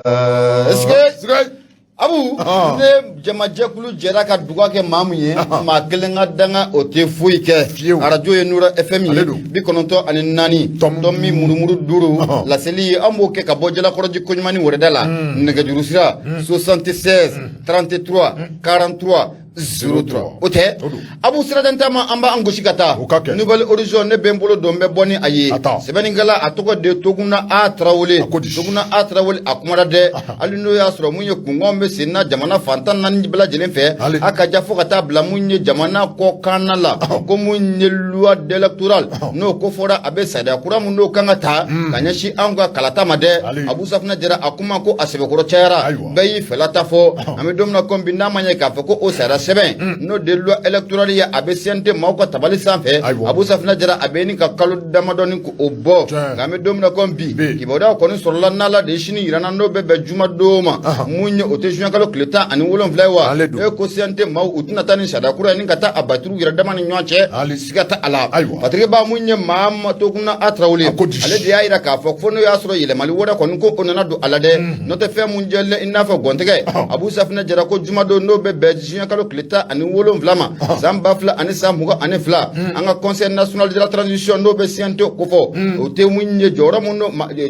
Est-ce que Abu, ne jamajɛkulu jɛra ka duga kɛ maa min ye, maa kelen ka danga o tɛ foyi kɛ. Arajo ye Nura FM ye, 94 tomi murumuru 5. Laseli, an b'o kɛ ka bɔ Jalakɔrɔji Koɲumani wɛrɛda la. Nɛgɛjuru sira 76 33 43 03. O tɛ Abu siraden taama, an b'an gosi ka taa Nouvel Horizon. Ne bɛ n bolo don, n bɛ bɔ ni a ye. Sɛbɛnnikɛla, a tɔgɔ de Toguna A Tarawele. Toguna A Tarawele, a kumara dɛ. Hali n'o y'a sɔrɔ mun ye kunkan bɛ sen na jamana fantan naani bɛɛ lajɛlen fɛ, a ka ja fo ka taa bila mun ye jamana kɔkanna la, ko mun ye loi électorale n'o ko fɔra, a bɛ sariya kura mun n'o kan ka ta ka ɲɛsin anw ka kalata ma dɛ. Abu Safunɛ Jara, a kuma ko a sɛbɛkɔrɔ cayara, bɛɛ y'i fɛla ta fɔ. An bɛ don min na komi bi, n'a ma ɲɛ k'a fɔ ko o sariya sɛbɛn n'o de loi électorale ye, a bɛ CNT maaw ka tabali sanfɛ, Abu Safunɛ Jara, a bɛ ni ka kalo damadɔni o bɔ. Nka an bɛ don min na komi bi, kibaruya kɔni sɔrɔla n'Ala de ye sini yira n'o bɛ bɛn juma don ma, mun ye o tɛ juin kalo tile 17 ye wa? E ko CNT maaw, u tɛna taa ni sariya kura ye ni ka taa a baturu yɛrɛ dama ni ɲɔgɔn cɛ, siga tɛ a la. Patigi ba mun ye maa Toguna A Tarawele, ale de y'a yira k'a fɔ fo n'o y'a sɔrɔ yɛlɛmali wɛrɛ kɔni ko o nana don a la dɛ. N'o tɛ, fɛn mun jɛlen i n'a fɔ gɔntigɛ, Abu Safunɛ Jara ko juma don n'o bɛ bɛn juin kalo tile 17 ma, san 2022, an ka Conseil national de la transition n'o bɛ CNT kofɔ, o tɛ mun ye jɔyɔrɔ mun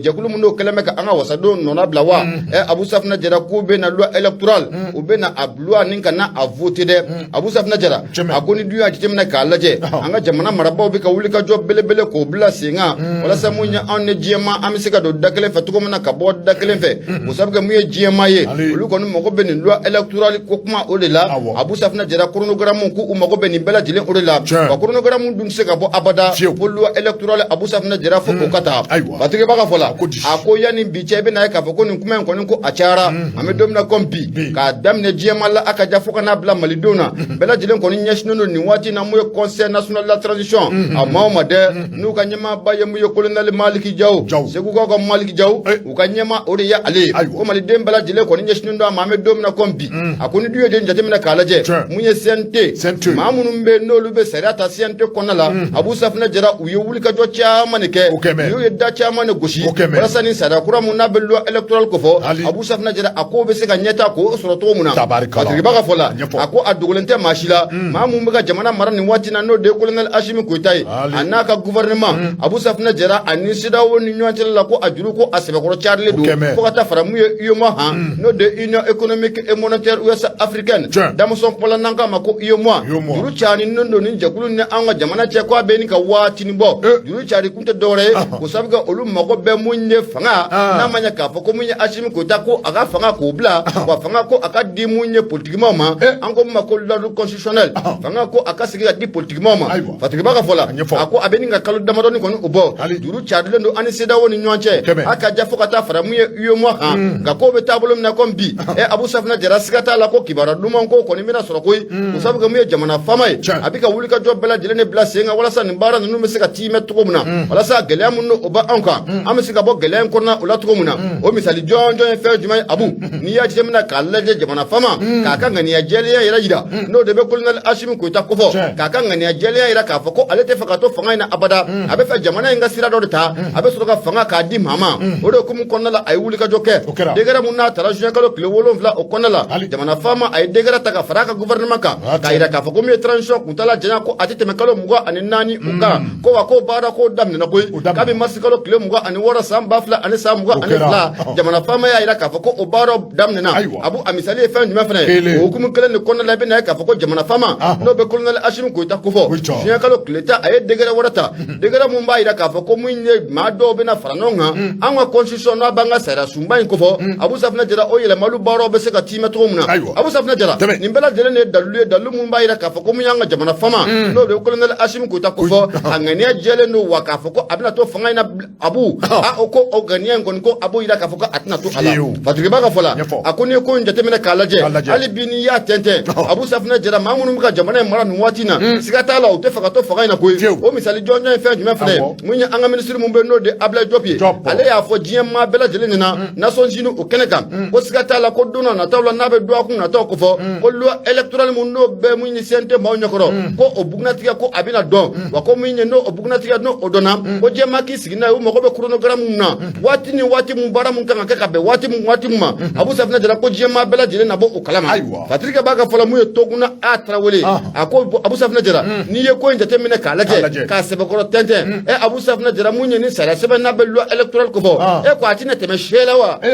jɛkulu mun n'o kɛlen bɛ ka an ka wasadenw nɔna bila wa? Ɛ, Abu Safunɛ Jara k'u bɛ na loi électorale, u bɛ na a loi ni ka na a voter dɛ. Abu Safunɛ Jara, a ko ni dun y'a jateminɛ k'a lajɛ, an ka jamana marabaaw bɛ ka wuli ka jɔ belebele k'o bila sen kan walasa mun ye anw ni diɲɛma an bɛ se ka don da kelen fɛ cogo min na, ka bɔ da kelen fɛ. O sabu kɛ mun ye diɲɛma ye, olu kɔni mago bɛ nin loi électorale ko kuma o de la. Abu Safunɛ Jara, chronogramme k'u mago bɛ nin bɛɛ lajɛlen o de la. Wa chronogramme dun tɛ se ka bɔ abada fo loi électorale, Abu Safunɛ Jara, fo o ka taa. Batigi b'a ka fɔ la, a ko yanni bi cɛ, i bɛna ye k'a fɔ ko nin kuma in kɔni ko a cayara. An bɛ don min na komi bi, k'a daminɛ diɲɛma la, a ka ja fo ka n'a bila malidenw na, bɛɛ lajɛlen kɔni ɲɛsinnen don nin waati na mun ye Conseil national de la transition a maaw ma dɛ, n'u ka ɲɛmaaba ye mun ye colonel Maliki Jaw, Segukaw ka Maliki Jaw, u ka ɲɛma o de ye ale ye. Ko maliden bɛɛ lajɛlen kɔni ɲɛsinnen don a ma. An bɛ don min na komi bi, a ko ni du ye den jateminɛ k'a lajɛ, mun ye CNT maa minnu bɛ yen n'olu bɛ sariya ta CNT kɔnɔna la, Abu Safunɛ Jara, u ye wulikajɔ caman de kɛ, u ye da caman de gosi walasa ni sariya kura mun n'a bɛ loi électorale kofɔ, Abu Safunɛ Jara, a ko bɛ se ka ɲɛta k'o sɔrɔ cogo min na. Patigiba ka fɔ la, a ko a dogolen tɛ maa si la, maa mun bɛ ka jamana mara nin waati na, n'o de ye colonel Asimi Goyita ye, a n'a ka gouvernement, Abu Safunɛ Jara, ani CEDEAO ni ɲɔgɔn cɛla la, ko a juru ko a sɛbɛkɔrɔ carilen don fo ka taa fara mun ye UEMOA han, n'o de ye Union économique et monétaire ouest africaine, damusɔn fɔlɔ n'an k'a ma ko UEMOA. Juru carilen don ni jɛkulu ni an ka jamana cɛ, ko a bɛ ni ka waatinin bɔ. Juru cari kun tɛ dɔwɛrɛ ye k'o sabu kɛ olu mago bɛ mun ye fanga, n'a ma ɲɛ k'a fɔ ko mun ye Asimi Goyita ko a ka fanga k'o bila, wa fanga ko a ka di mun ye politikimaw ma, an ko mun ma ko l'ordre constitutionnel, fanga ko a ka segin ka di politikimaw ma. Fatigiba ka fɔ la, a ko a bɛ nin ka kalo damadɔni kɔni o bɔ, juru carilen don an ni CEDEAO ni ɲɔgɔn cɛ, a ka ja fo ka taa fara mun ye UEMOA kan. Nka ko bɛ taabolo min na komi bi, ɛ, Abu Safunɛ Jara, siga t'a la ko kibaruya duman ko kɔni bɛna sɔrɔ koyi. O sabu kɛ mun ye jamana faama ye, a bɛ ka wulikajɔ bɛɛ lajɛlen de bila sen kan walasa nin baara ninnu bɛ se ka tiimɛ cogo min na, walasa gɛlɛya minnu o b'anw kan, an bɛ se ka bɔ gɛlɛya in kɔnɔna o la cogo min na. O misali jɔnjɔn ye fɛn jumɛn ye? Abu, n'i y'a jateminɛ k'a lajɛ, jamana faama k'a ka ŋaniya jɛlenya yɛrɛ yira, n'o de bɛ colonel Asimi Goyita kofɔ, k'a ka ŋaniya jɛlenya yira k'a fɔ ko ale tɛ fɛ ka to fanga in na abada, a bɛ fɛ jamana in ka sira dɔ de ta, a bɛ sɔrɔ ka fanga k'a di maa ma. O de hukumu kɔnɔna la, a ye wulikajɔ kɛ décret mun n'a taara juin kalo tile 7 o kɔnɔna la. Jamana faama a ye décret ta ka fara a ka gouvernement kan k'a yira k'a fɔ ko min ye transition kuntala janya, ko a tɛ tɛmɛ kalo 24 o kan, ko wa ko baara ko daminɛna koyi kabi mars kalo tile 26 san 2022. Jamana faama y'a yira k'a fɔ ko o baara daminɛna. Abu, a misali ye fɛn jumɛn fana ye? O hukumu kelen de kɔnɔna la, i bɛna ye k'a fɔ ko jamana faama n'o bɛ colonel Asimi Goyita kofɔ, juin kalo tile 10, a ye décret wɛrɛ ta, décret mun b'a yira k'a fɔ ko mun ye maa dɔw bɛna fara ɲɔgɔn kan an ka constitution n'a b'an ka sariya sunba in kofɔ, Abu Safunɛ Jara, o yɛlɛmaliw baaraw bɛ se ka tiimɛ cogo min na. Abu Safunɛ Jara, nin bɛɛ lajɛlen de ye dalilu ye, dalilu mun b'a yira k'a fɔ ko mun y'an ka jamana faama n'o de ye colonel Asimi Goyita kofɔ, a ŋaniya jɛlen don wa k'a fɔ ko a bɛna to fanga in na. Abu, a o ko o ŋaniya in kɔni ko a b'o yira k'a fɔ ko a tɛna to a la. Fatigiba ka fɔ la, a ko n'i ye ko in jateminɛ k'a lajɛ, hali bi n'i y'a tɛntɛn, Abu Safunɛ Jara, maa minnu bɛ ka jamana in mara nin waati in na, siga t'a la u tɛ fɛ ka to fanga in na koyi. O misali jɔnjɔn ye fɛn jumɛn fana ye? Mun ye an ka minisiri mun bɛ n'o de Ablaye Diop ye, ale y'a fɔ diɲɛ maa bɛɛ lajɛlen ɲɛna Nations Unies o kɛnɛ kan, ko siga t'a la ko don na nataw la, n'a bɛ dɔgɔkun nataw kofɔ, ko loi électorale mun n'o bɛ mun ye CNT maaw ɲɛkɔrɔ, ko o bugunnatigɛ ko a bɛna dɔn wa, ko min ye n'o o bugunnatigɛ n'o o dɔnna, ko diɲɛmaa k'i sigi n'a ye. U mago bɛ chronogramme mun na, waati ni waati mun, baara mun kan ka kɛ ka bɛn waati mun waati mun ma, Abu Safinɛ Jara, ko diɲɛmaa bɛɛ lajɛlen na bɔ o kalama. Patrick b'a ka fɔlɔ mun ye Toguna A Tarawele, a ko Abu Safinɛ Jara, n'i ye ko in jateminɛ k'a lajɛ k'a sɛbɛkɔrɔ tɛntɛn, ɛ Abu Safinɛ Jara, mun ye ni sariya sɛbɛn n'a bɛ loi électorale ko fɔ, e ko a tɛna tɛmɛ se la wa? Ɛ,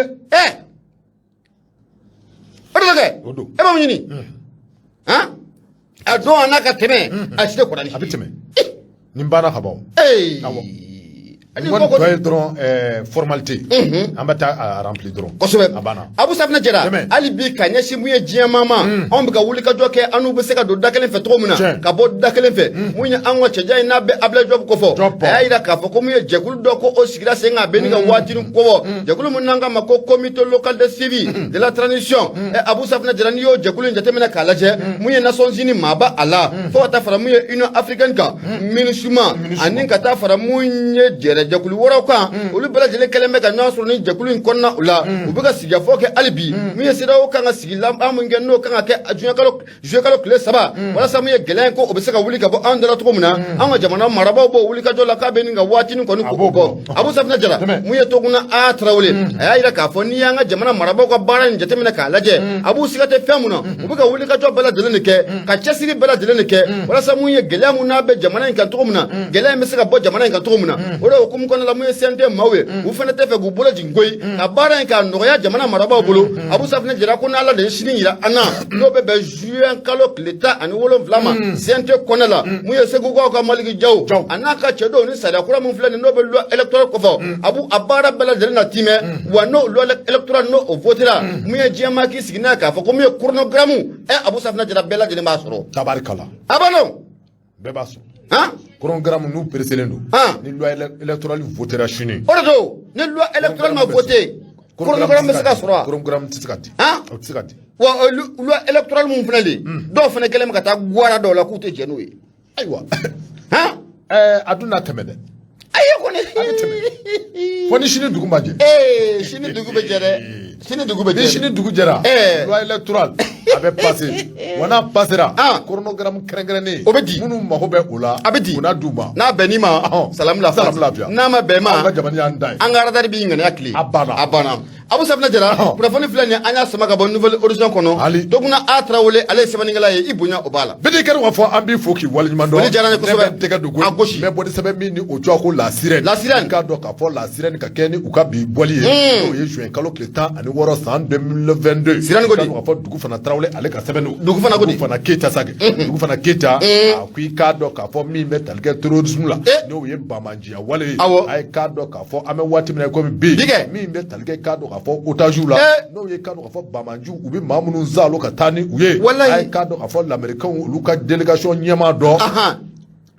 o de bɛ kɛ. E b'a mun ɲini han? A don a n'a ka tɛmɛ, a si tɛ kɔrɔ ni A bɛ tɛmɛ, nin banna ka ban. Ee. Nin kɔni tɔ ye dɔrɔn formalité, an bɛ taa a remplir dɔrɔn. Kosɛbɛ. A banna. Abu Safinɛ Jara, hali bi ka ɲɛsin mun ye diɲɛmaa ma, anw bɛ ka wuli ka jɔ kɛ, an n'u bɛ se ka don da kelen fɛ cogo min na, ka bɔ da kelen fɛ. Mun ye an ka cɛjan ye n'a bɛ Abdoulaye Diop kofɔ, a y'a yira k'a fɔ ko mun ye jɛkulu dɔ ko o sigira sen kan, a bɛ ni ka waatinin kofɔ, jɛkulu mun n'an k'a ma ko Comité local de suivi de la transition. Ɛ, Abu Safinɛ Jara, n'i y'o jɛkulu in jateminɛ k'a lajɛ, mun ye Nations Unies maaba a la, fo ka taa fara mun ye Union africaine kan, MINUSMA, ani ka taa fara mun ye jɛkulu wɛrɛw kan, olu bɛɛ lajɛlen kɛlen bɛ ka ɲɔgɔn sɔrɔ ni jɛkulu in kɔnɔna la. U bɛ ka sigikafɔ kɛ hali bi. Mun ye CEDEAO kan ka sigi laban mun kɛ, n'o kan ka kɛ juillet kalo tile 3, walasa mun ye gɛlɛya in ko o bɛ se ka wuli ka bɔ anw dala cogo min na, an ka jamana marabaaw b'o wuli ka jɔ la k'a bɛ nin ka waatinin kɔni ko bɔ. Abu Safinɛ Jara, mun ye Toguna A Tarawele, a y'a yira k'a fɔ n'i y'an ka jamana marabaaw ka baara in jateminɛ k'a lajɛ, a b'u siga tɛ fɛn mun na, u bɛ ka wuli ka jɔ bɛɛ lajɛlen de kɛ, ka cɛsiri bɛɛ lajɛlen de kɛ, walasa mun ye gɛlɛya mun n'a bɛ jamana in kan cogo min na, gɛlɛya in bɛ se ka bɔ jamana in kan cogo min na. O de hukumu kɔnɔna la, mun ye CNT maaw ye, u fana tɛ fɛ k'u bolo jigin koyi, ka baara in k'a nɔgɔya jamana marabaaw bolo. Abu Safinɛ Jara, ko n'Ala de ye sini yira an na, n'o bɛ bɛn juin kalo tile 17 ma, CNT kɔnɛ la, mun ye Segukaw ka Maliki Jaw a n'a ka cɛdenw ni sariya kura mun filɛ nin n'o bɛ loi électorale kɔfɛ, a b'u a baara bɛɛ lajɛlen na timɛ wa. N'o loi électorale n'o o votera, mun ye diɲɛmaa k'i sigi n'a ye k'a fɔ ko mun ye chronogramme, ɛ, Abu Safinɛ Jara, bɛɛ lajɛlen b'a sɔrɔ. Tabarikala. A banna. Bɛɛ b'a sɔrɔ. Han. Chronogramme n'u pereselen don, ni loi électorale votera sini. O de don, ni loi électorale ma voté, chronogramme bɛ se ka sɔrɔ wa? Chronogramme tɛ se ka di. Han. O tɛ se ka di. Wa loi électorale mun filɛ nin, dɔw fana kɛlen bɛ ka taa gwara dɔw la k'u tɛ jɛn n'o ye. Ayiwa. Han. Ɛɛ, a dun n'a tɛmɛ dɛ. Ayi kɔni. A bɛ tɛmɛ fo ni sini dugu ma jɛ. Ee, sini dugu bɛ jɛ dɛ, sini dugu bɛ jɛ. Ni sini dugu jɛra, loi électorale a bɛ passer wa, n'a passera, chronogramme kɛrɛnkɛrɛnnen o bɛ di. Minnu mago bɛ o la, a bɛ di. O n'a d'u ma. N'a bɛnn'i ma, salamu lafiya. Salamu lafiya. N'a ma bɛn ma, an ka jamana y'an da ye. An ka radar b'i ŋaniya tile. A banna. A banna. Abu Safinɛ Jara, kunnafoni filɛ nin ye, an y'a sama ka bɔ Nouvel Horizon kɔnɔ. Hali. Toguna A Tarawele, ale ye sɛbɛnnikɛla ye, i bonya o b'a la. Bɛɛ kɛra k'a fɔ an b'i fo k'i waleɲuman dɔn. Foli diyara n ye kosɛbɛ. Ne bɛ n tɛgɛ don ko A gosi. N bɛ bɔ ni sɛbɛn min ni o tɔgɔ ko La Sirène. La Sirène. I k'a dɔn k'a fɔ La Sirène ka kɛ ni u ka bi bɔli ye, n'o ye juin kalo tile 16 san 2022. Sirène ko di? I k'a dɔn k'a fɔ Dugu Fana Tarawele, ale ka sɛbɛn don. Dugu Fana ko di? Dugu Fana Keyita Sake. Dugu Fana Keyita, a ko i k'a dɔn k'a fɔ min bɛ tali kɛ terrorisme la, n'o ye banbaanciya wale ye. A ye k'a dɔn k'a fɔ an bɛ waati min na komi bi, min bɛ tali kɛ k'a dɔn k'a fɔ otage la, n'o ye k'a dɔn k'a fɔ banbaanciw u bɛ maa minnu zalo ka taa ni u ye. A ye k'a dɔn k'a fɔ lamɛrikɛnw olu ka délégation ɲɛmaa dɔ,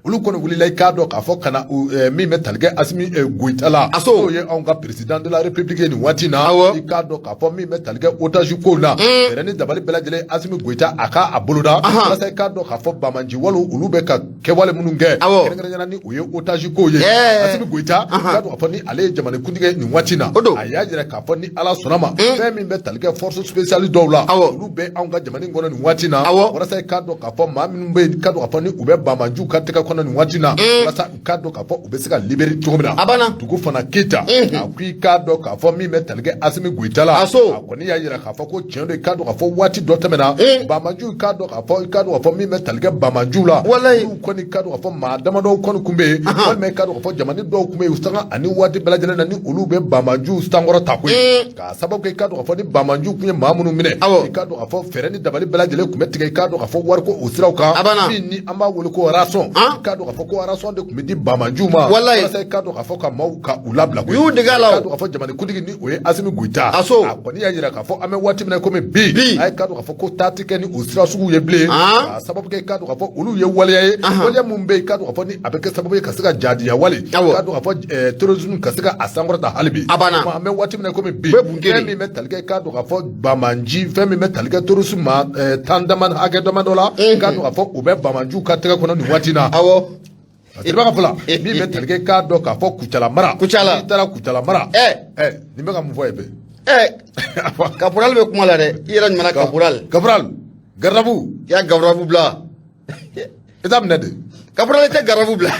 olu kɔni wulila i k'a dɔn k'a fɔ ka na min bɛ tali kɛ Asimi Goyita la, n'o ye anw ka président de la République ye nin waati in na. I k'a dɔn k'a fɔ min bɛ tali kɛ otage kow la, fɛɛrɛ ni dabali bɛɛ lajɛlen Asimi Goyita a ka a boloda, walasa i k'a dɔn k'a fɔ banbaanci walew olu bɛ ka kɛwale minnu kɛ, kɛrɛnkɛrɛnnenya la ni o ye otage kow ye. Asimi Goyita, i k'a dɔn k'a fɔ ni ale ye jamanakuntigi ye nin waati in na, a y'a jira k'a fɔ ni Ala sɔnna ma, fɛn min bɛ tali kɛ force spéciale dɔw la, olu bɛ anw ka jamana in kɔnɔ nin waati in na, walasa i k'a dɔn k'a fɔ maa minnu bɛ yen, k'a dɔn k'a fɔ ni u bɛ banbaanciw ka tɛgɛ kɔnɔ nin waati in na, walasa u k'a dɔn k'a fɔ u bɛ se ka libérer cogo min na. A banna. Dugu Fana Keyita, a ko i k'a dɔn k'a fɔ min bɛ tali kɛ Asimi Goyita la, a kɔni y'a jira k'a fɔ ko tiɲɛ don, i k'a dɔn k'a fɔ waati dɔ tɛmɛna, banbaanciw i k'a dɔn k'a fɔ i k'a dɔn k'a fɔ min bɛ tali kɛ banbaanciw la, olu kɔni i k'a dɔn k'a fɔ maa damadɔw kɔni tun bɛ yen, walima i k'a dɔn k'a fɔ jamana dɔw tun bɛ yen, sanga ani waati bɛɛ lajɛlen na ni olu bɛ banbaanciw sankɔrɔ ta koyi, k'a sababu kɛ i k'a dɔn k'a fɔ ni banbaanciw tun ye maa minnu minɛ, i k'a dɔn k'a fɔ fɛɛrɛ ni dabali bɛɛ lajɛlen tun bɛ tigɛ, i k'a dɔn k'a fɔ wariko o siraw kan, min ni an b'a wele ko rançon, i k'a dɔn k'a fɔ ko rançon de tun bɛ di banbaanciw ma, walasa i k'a dɔn k'a fɔ ka maaw ka u labila koyi. U y'u dege a la o. I k'a dɔn k'a fɔ jamanakuntigi ni o ye Asimi Goyita, a kɔni y'a jira k'a fɔ an bɛ waati min na komi bi, a ye k'a dɔn k'a fɔ ko taa tɛ kɛ ni o sira suguw ye bilen, k'a sababu kɛ i k'a dɔn k'a fɔ olu ye waleya ye, waleya mun bɛ yen, i k'a dɔn k'a fɔ ni a bɛ kɛ sababu ye ka se ka jadiya wale, i k'a dɔn k'a fɔ terrorisme ka se ka a sankɔrɔta hali bi. A banna. An bɛ waati min na komi bi, fɛn min bɛ tali kɛ i k'a dɔn k'a fɔ banbaanci, fɛn min bɛ tali kɛ terrorisme ma tan dama hakɛ damadɔ la, i k'a dɔn k'a fɔ u bɛ banbaanciw ka tɛgɛ kɔnɔ nin waati in na. A ka fɔ la min bɛ tali kɛ k'a dɔn k'a fɔ Kucala mara. Kucala. N'i taara Kucala mara. Nin bɛ ka mun fɔ yen bɛɛ? Caporal bɛ kuma la dɛ, i yɛrɛ ɲuman Caporal. Caporal. Garde à vous. I y'a garde à vous bila. I t'a minɛ de. Caporal tɛ garde à vous bila.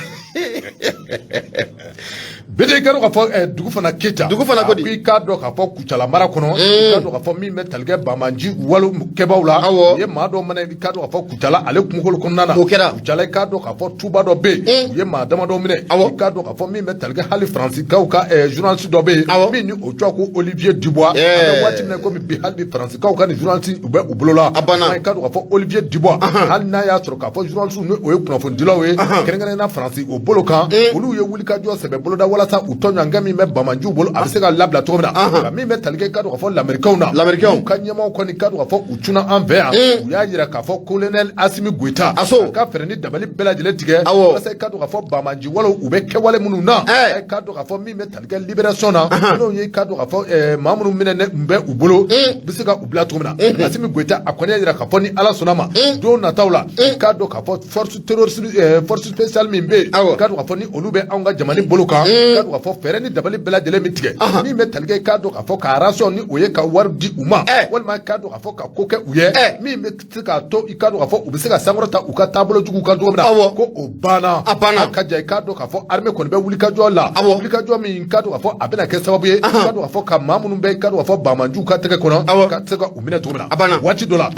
Bete, i ka dɔn k'a fɔ dugu fana Keyita. Dugu fana ko di? A ko i k'a dɔn k'a fɔ Kucala mara kɔnɔ, i k'a dɔn k'a fɔ min bɛ tali kɛ banbaanci wale kɛbaaw la. U ye maa dɔw minɛ, i k'a dɔn k'a fɔ Kucala ale kungokolo kɔnɔna na. O kɛra. Kucala, i k'a dɔn k'a fɔ tuba dɔ bɛ yen. U ye maa damadɔ minɛ. I k'a dɔn k'a fɔ min bɛ tali kɛ hali Faransikaw ka journaliste dɔ bɛ yen. Min ni o tɔgɔ ko Olivier Dubois. An bɛ waati min na komi bi, hali bi Faransikaw ka nin journaliste u bɛ u bolo la. A banna. I k'a dɔn k'a fɔ Olivier Dubois, hali n'a y'a sɔrɔ k'a fɔ journaliste ni o ye kunnafonidilaw ye, kɛrɛnkɛrɛnnenya la Faransi o bolo kan, olu ye wulikajɔ sɛbɛ boloda walasa u tɔɲɔgɔnkɛ min bɛ banbaanciw bolo, a bɛ se ka labila cogo min na. Nka min bɛ tali kɛ, i k'a dɔn k'a fɔ lamɛrikɛnw na, Lamɛrikɛnw. u ka ɲɛmaaw kɔni, i k'a dɔn k'a fɔ u cunna an fɛ yan. U y'a jira k'a fɔ colonel Asimi Goyita Aso. a ka fɛɛrɛ ni dabali bɛɛ lajɛlen tigɛ walasa i k'a dɔn k'a fɔ banbaanci walew u bɛ kɛwale minnu na, i k'a dɔn k'a fɔ min bɛ tali kɛ libération na, n'o ye i k'a dɔn k'a fɔ maa minnu minɛ bɛ u bolo, u bɛ se ka u bila cogo min na. Asimi Goyita a kɔni y'a jira k'a fɔ ni Ala sɔnna ma, don nataw la, i k'a dɔn k'a fɔ force terroriste, force spéciale min bɛ yen, i k'a dɔn k'a fɔ ni olu bɛ anw ka jamana bolo kan, i k'a dɔn k'a fɔ fɛɛrɛ ni dabali bɛɛ lajɛlen bɛ tigɛ min bɛ tali kɛ, i k'a dɔn k'a fɔ ka ration ni o ye ka wari di u ma, walima i k'a dɔn k'a fɔ ka ko kɛ u ye min bɛ se k'a to i k'a dɔn k'a fɔ u bɛ se ka sankɔrɔta u ka taabolo juguw kan cogo min na. Ko o banna. A banna. A ka ja, i k'a dɔn k'a fɔ armée kɔni bɛ wulikajɔ la, wulikajɔ min i k'a dɔn k'a fɔ a bɛna kɛ sababu ye, i k'a dɔn k'a fɔ ka maa minnu bɛ, i k'a dɔn k'a fɔ banbaanciw ka tɛgɛ kɔnɔ, ka se ka u minɛ cogo min na. A banna. Waati dɔ la,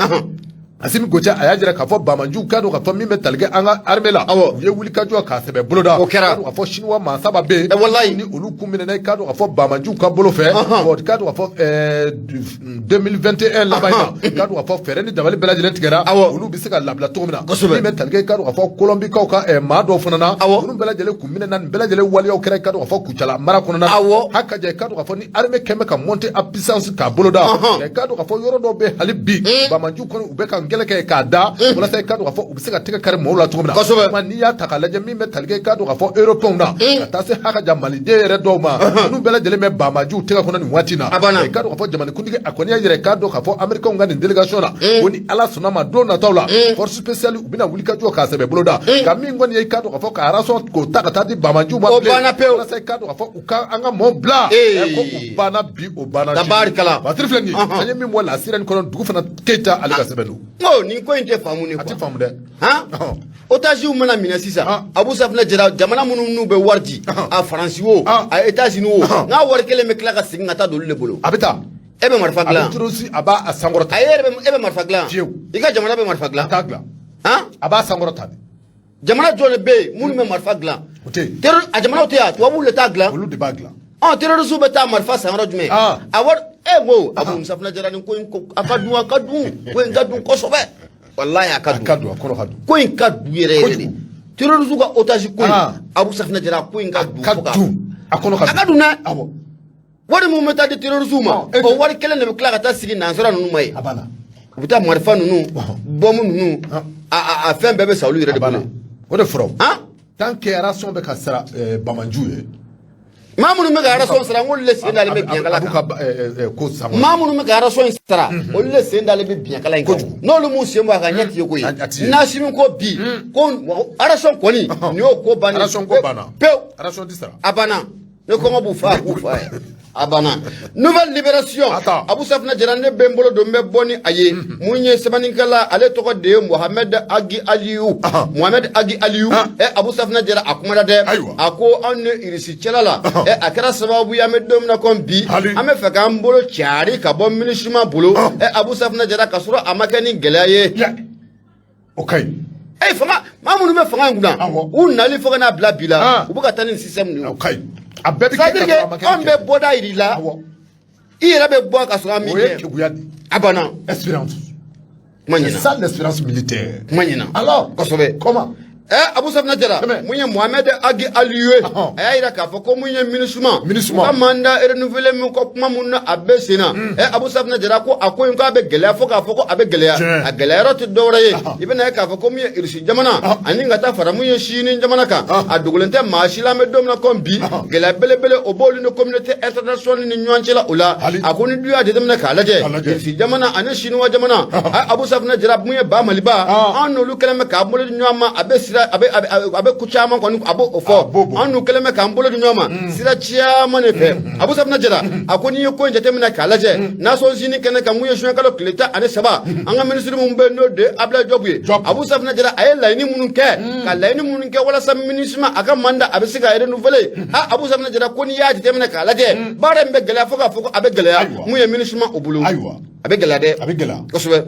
Asimi Goyita a y'a jira k'a fɔ banbaanciw, k'a dɔn k'a fɔ min bɛ tali kɛ an ka armée la, u ye wulikajɔ k'a sɛbɛ boloda. O kɛra. K'a dɔn k'a fɔ chinois maa saba bɛ yen. Walayi. Ni olu kun minɛna, i k'a dɔn k'a fɔ banbaanciw ka bolo fɛ. Bon, i k'a dɔn k'a fɔ 2021 laban in na, i k'a dɔn k'a fɔ fɛɛrɛ ni dabali bɛɛ lajɛlen tigɛra, olu bɛ se ka labila cogo min na. Min bɛ tali kɛ, i k'a dɔn k'a fɔ Colombikaw ka maa dɔw fana na, ninnu bɛɛ lajɛlen kun minɛna, nin bɛɛ lajɛlen waleyaw kɛra, i k'a dɔn k'a fɔ Kucala mara kɔnɔna na. Haka ja, i k'a dɔn k'a fɔ ni armée kɛn bɛ ka monter en puissance k'a boloda, i k'a dɔn k'a fɔ yɔrɔ dɔw bɛ hali bi, banbaanciw kɔni u bɛ ka kɛlɛ kɛ k'a da walasa i k'a dɔn k'a fɔ u bɛ se ka tɛgɛ kari mɔgɔw la cogo min na. Kuma n'i y'a ta k'a lajɛ, min bɛ tali kɛ, i k'a dɔn k'a fɔ européens na, ka taa se haka ja maliden yɛrɛ dɔw ma, ninnu bɛɛ lajɛlen bɛ banbaanciw tɛgɛ kɔnɔ nin waati in na. A banna. I k'a dɔn k'a fɔ jamanakuntigi a kɔni y'a yira, i k'a dɔn k'a fɔ américains ka nin délégation na, ko ni Ala sɔnna ma, don nataw la, force spéciale u bɛna wulikajɔ k'a sɛbɛ boloda ka min kɔni ye, i k'a dɔn k'a fɔ ka ration k'o ta ka taa di banbaanciw ma O bilen. banna pewu. Walasa i k'a dɔn k'a fɔ u ka an ka mɔɔw bila. Ko u banna bi, o banna sini. Tabarikala. Batiri filɛ nin ye, an ye min bɔ lasira nin kɔnɔ, dugu fana Keyita ale ka sɛbɛn don. N ko nin ko in tɛ faamu ni A tɛ quoi. faamu dɛ. Han, otages mana minɛ sisan, Abu Safinɛ Jara, jamana minnu n'u bɛ wari di, a Faransi o, a États-Unis o, n'a wari kelen bɛ tila ka segin ka taa don olu de bolo. A bɛ taa. E bɛ marifa A bɛ dilan? terroriste a b'a a sankɔrɔta. A e yɛrɛ bɛ, e bɛ marifa dilan? Fiyewu. I ka jamana bɛ marifa dilan? A t'a dilan. Han? A b'a sankɔrɔta de. Jamana jɔn de bɛ yen minnu bɛ marifa dilan? O tɛ yen. Terror a jamanaw tɛ yan, tubabuw de t'a dilan. Olu de b'a dilan. Ɔ, terroriste bɛ taa marifa san yɔrɔ jumɛn? A wari e ko Abu Safinɛ Jara, nin ko in ko a ka dun, a ka dun, ko in ka dun kosɛbɛ, walahi a ka A dun. ka dun, a kɔnɔ ka dun. Ko in ka dun yɛrɛ yɛrɛ de. Kojugu. Terroriste ka otage ko in, Abu Safinɛ Jara, ko in ka dun ka fo ka dun, a kɔnɔ ka a ka dun dɛ. Wari min bɛ taa di terroriste ma, o wari kelen de bɛ tila ka taa sigi nansara ninnu ma yen. A banna. U bɛ taa marifa ninnu, bɔmu ninnu, a fɛn bɛɛ bɛ sa olu yɛrɛ A de banna. bolo. O de fɔra o. Han. Tant que ration bɛ ka sara banbaanciw ye. Maa minnu bɛ ka ration sara, n k'olu de sen dalen bɛ biɲɛkala A b'u kan. ka ko sankɔrɔta. Maa minnu bɛ ka ration in sara, olu de sen dalen bɛ biɲɛkala in kan. Kojugu. N'olu m'u sen bɔ a kan, ɲɛ ti ye koyi. A ti ye. N'Asimi ko bi ko ration kɔni, nin y'o ko bannen. Ration ko banna. Pewu. Ration ti sara. A banna. Ni kɔngɔ b'u fa, a k'u fa ye. A banna. Nouvelle Libération. Attends. Abu Safinɛ Jara, ne bɛ n bolo don, n bɛ bɔ ni a ye. Mun ye sɛbɛnnikɛla, ale tɔgɔ de ye Mohamed Agi Aliyu. Mohamed Agi Aliyu. Abu Safinɛ Jara, a kumana dɛ. A ko anw ni Irisi cɛla la, a kɛra sababu ye, an bɛ don min na komi bi, an bɛ fɛ k'an bolo cari ka bɔ MINUSMA bolo. Abu Safinɛ Jara, ka sɔrɔ a ma kɛ ni gɛlɛya ye. O ka ɲi. Fanga maa minnu bɛ fanga in kunna, u nali fo ka n'a bila bi la, u bɛ ka taa ni système de ye. O ka ɲi. A bɛɛ bɛ kɛ C'est à dire ka sɔrɔ a ma que kɛ ni anw bɛ bɔda yir'i la, i yɛrɛ bɛ bɔ ka sɔrɔ an m'i O ye gɛn. keguya de ye. A banna. Expérience. Kuma C'est ɲɛna. ça l'expérience militaire. Kuma ɲɛna. Alors, Kosɛbɛ. comment? Abu Safinɛ Jara, mun ye Mohamed Agi Aliyu ye, a y'a yira k'a fɔ ko mun ye MINUSMA, MINUSMA. u ka mandat renouvelé min kɔ, kuma mun na a bɛ sen na. Abu Safinɛ Jara ko a ko in k'a bɛ gɛlɛya fo k'a fɔ ko a bɛ gɛlɛya. A gɛlɛya yɔrɔ tɛ dɔwɛrɛ ye, i bɛna ye k'a fɔ ko mun ye Irisi jamana ani ka taa fara mun ye Sini jamana kan, a dogolen tɛ maa si la, an bɛ don min na komi bi, gɛlɛya belebele o b'olu ni communauté internationale ni ɲɔgɔn cɛ la o la. A ko ni du y'a jateminɛ k'a lajɛ, Irisi jamana ani Siniwa jamana, Abu Safinɛ Jara, mun ye ba Maliba, an n'olu kɛlen bɛ k'a bolo di ɲɔgɔn ma, a bɛ sira sira a bɛ a bɛ ko caman kɔni a b'o fɔ an n'u kɛlen bɛ k'an bolo di ɲɔgɔn ma sira caman de fɛ. Abu Safinɛ Jara a ko n'i ye ko in jateminɛ k'a lajɛ, Nations Unies kɛnɛ kan, mun ye juin kalo tile 13, an ka minisiri mun bɛ yen, n'o de ye Abdoulaye Diop ye, Abu Safinɛ Jara a ye laɲini minnu kɛ, ka laɲini minnu kɛ walasa MINUSMA a ka mandat a bɛ se ka renouveler. A Abu Safinɛ Jara ko n'i y'a jateminɛ k'a lajɛ, baara in bɛ gɛlɛya fo k'a fɔ ko a bɛ gɛlɛya. Mun ye MINUSMA o bolo, a bɛ gɛlɛya dɛ. A bɛ gɛlɛya. Kosɛbɛ.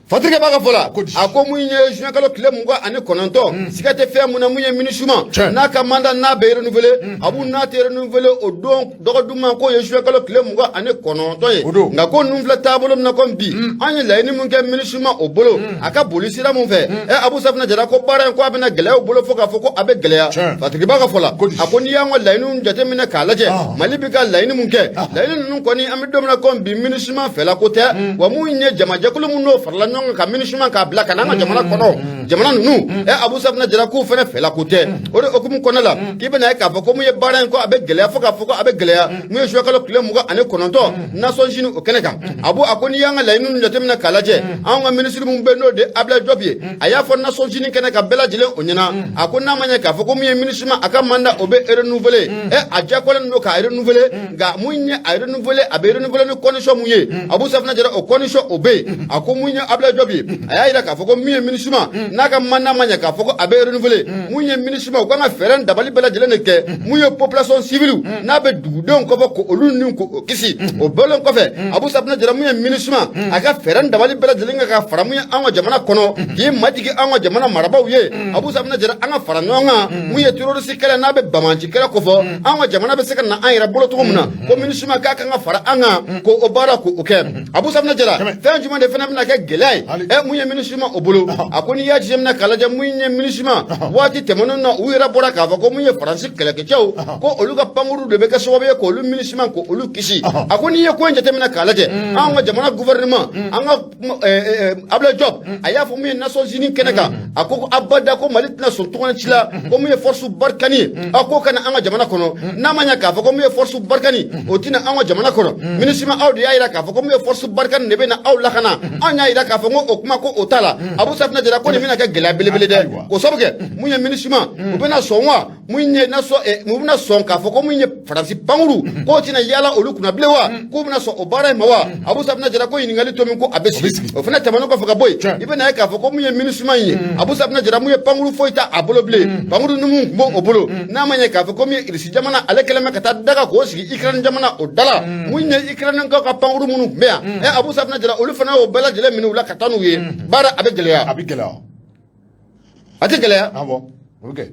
Fatirikɛ b'a ka fɔ la, a ko mun ye juin kalo tile 29, siga tɛ fɛn mun na, mun ye MINUSMA n'a ka mandat n'a bɛ renouveler, Abu, n'a tɛ renouveler, o don dɔgɔduma k'o ye juin kalo tile 29 ye. Nka ko ninnu filɛ taabolo min na komi bi, an ye laɲini mun kɛ MINUSMA o bolo a ka boli sira mun fɛ, Abu Safinɛ Jara ko baara in ko a bɛna gɛlɛya u bolo fo k'a fɔ ko a bɛ gɛlɛya. Fatiriki b'a ka fɔ la, a ko n'i y'an ka laɲiniw jateminɛ k'a lajɛ, Mali bɛ ka laɲini mun kɛ, laɲini ninnu kɔni, an bɛ don min na komi bi, MINUSMA fɛla ko tɛ wa. Mun ye jamajɛkulu mun n'o farala ɲɔgɔn kan ka MINUSMA k'a bila ka na an ka jamana kɔnɔ, jamana ninnu, Abu Safinɛ Jara k'u fana fɛla ko tɛ. O de hukumu kɔnɔna la, k'i bɛna ye k'a fɔ ko mun ye baara in ko a bɛ gɛlɛya fo k'a fɔ ko a bɛ gɛlɛya. Mun ye juin kalo tile 29, Nations Unies o kɛnɛ kan, Abu a ko n'i y'an ka laɲini ninnu jateminɛ k'a lajɛ, anw ka minisiri mun bɛ, n'o de ye Abdoulaye Diop ye, a y'a fɔ Nations Unies kɛnɛ kan bɛɛ lajɛlen o ɲɛna, a ko n'a ma ɲɛ k'a fɔ ko mun ye MINUSMA a ka mandat o bɛ renouveler, a diyagoyalen don k'a renouveler. Nka mun ye a renouveler, a bɛ renouveler ni condition mun ye, Abu Safinɛ Jara, o condition o bɛ yen. A ko mun ye Abdoulaye Diop ye, a y'a jira k'a fɔ ko min ye MINUSMA n'a ka mandat ma ɲɛ k'a fɔ ko a bɛ renouveler, mun ye MINUSMA u kan ka fɛɛrɛ dabali bɛɛ lajɛlen de kɛ, mun ye population civile n'a bɛ dugudenw kɔfɛ k'olu ni k'o kisi. O bɔlen kɔfɛ, Abu Safinɛ Jara, mun ye MINUSMA a ka fɛɛrɛ dabali bɛɛ lajɛlen kɛ ka fara mun ye an ka jamana kɔnɔ, k'i majigin an ka jamana marabaaw ye. Abu Safinɛ Jara, an ka fara ɲɔgɔn kan, mun ye terroriste kɛlɛ n'a bɛ banbaanci kɛlɛ kofɔ, an ka jamana bɛ se ka na an yɛrɛ bolo cogo min na, ko MINUSMA k'a kan ka fara an kan k'o baara k'o kɛ. Abu Safinɛ Jara, fɛn jumɛn de fana bɛna kɛ gɛlɛya ye mun ye MINUSMA o bolo? A ko n'i y'a jateminɛ k'a lajɛ, mun ye MINUSMA, waati tɛmɛnen na, u yɛrɛ bɔra k'a fɔ ko mun ye Faransi kɛlɛkɛcɛw, ko olu ka pankuru de bɛ kɛ sababu ye k'olu MINUSMA k'olu kisi. A ko n'i ye ko in jateminɛ k'a lajɛ, anw ka jamana gouvernement, an ka Abdoulaye Diop, a y'a fɔ mun ye Nations Unies kɛnɛ kan, a ko abada ko Mali tɛna sɔn tɔgɔ ci la ko mun ye force Barkhane ye, a ko ka na an ka jamana kɔnɔ. N'a ma ɲɛ k'a fɔ ko mun ye force Barkhane o tɛna an ka jamana kɔnɔ, MINUSMA aw de y'a jira k'a fɔ ko mun ye force Barkhane de bɛ na aw lakana. Anw y'a jira k'a fɔ ko o kuma ko o t'a la. Abu Safinɛ Jara ko nin bɛna kɛ gɛlɛya belebele dɛ, k'o sababu kɛ mun ye MINUSMA u bɛna sɔn wa, mun ye u bɛna sɔn k'a fɔ ko mun ye Faransi pankuru k'o tɛna yaala olu kunna bilen wa, k'u bɛna sɔn o baara in ma wa? Abu Safinɛ Jara ko ɲininkali to min ko a bɛ sigi. O fana tɛmɛnen kɔfɛ ka bɔ yen, i bɛna ye k'a fɔ ko mun ye MINUSMA in ye, Abu Safinɛ Jara, mun ye pankuru foyi t'a a bolo bilen, pankuru ni mun tun b'o bolo, n'a ma ɲɛ k'a fɔ ko mun ye Irisi jamana ale kɛlen bɛ ka taa daga k'o sigi Ukraine jamana o da la, mun ye Ukraine kaw ka pankuru minnu tun bɛ yan, Abu Safinɛ Jara, olu fana y'o bɛɛ lajɛlen minɛ u la ka taa n'u ye. Baara a bɛ gɛlɛya. A bɛ gɛlɛya. A tɛ gɛlɛya. Awɔ, o bɛ kɛ.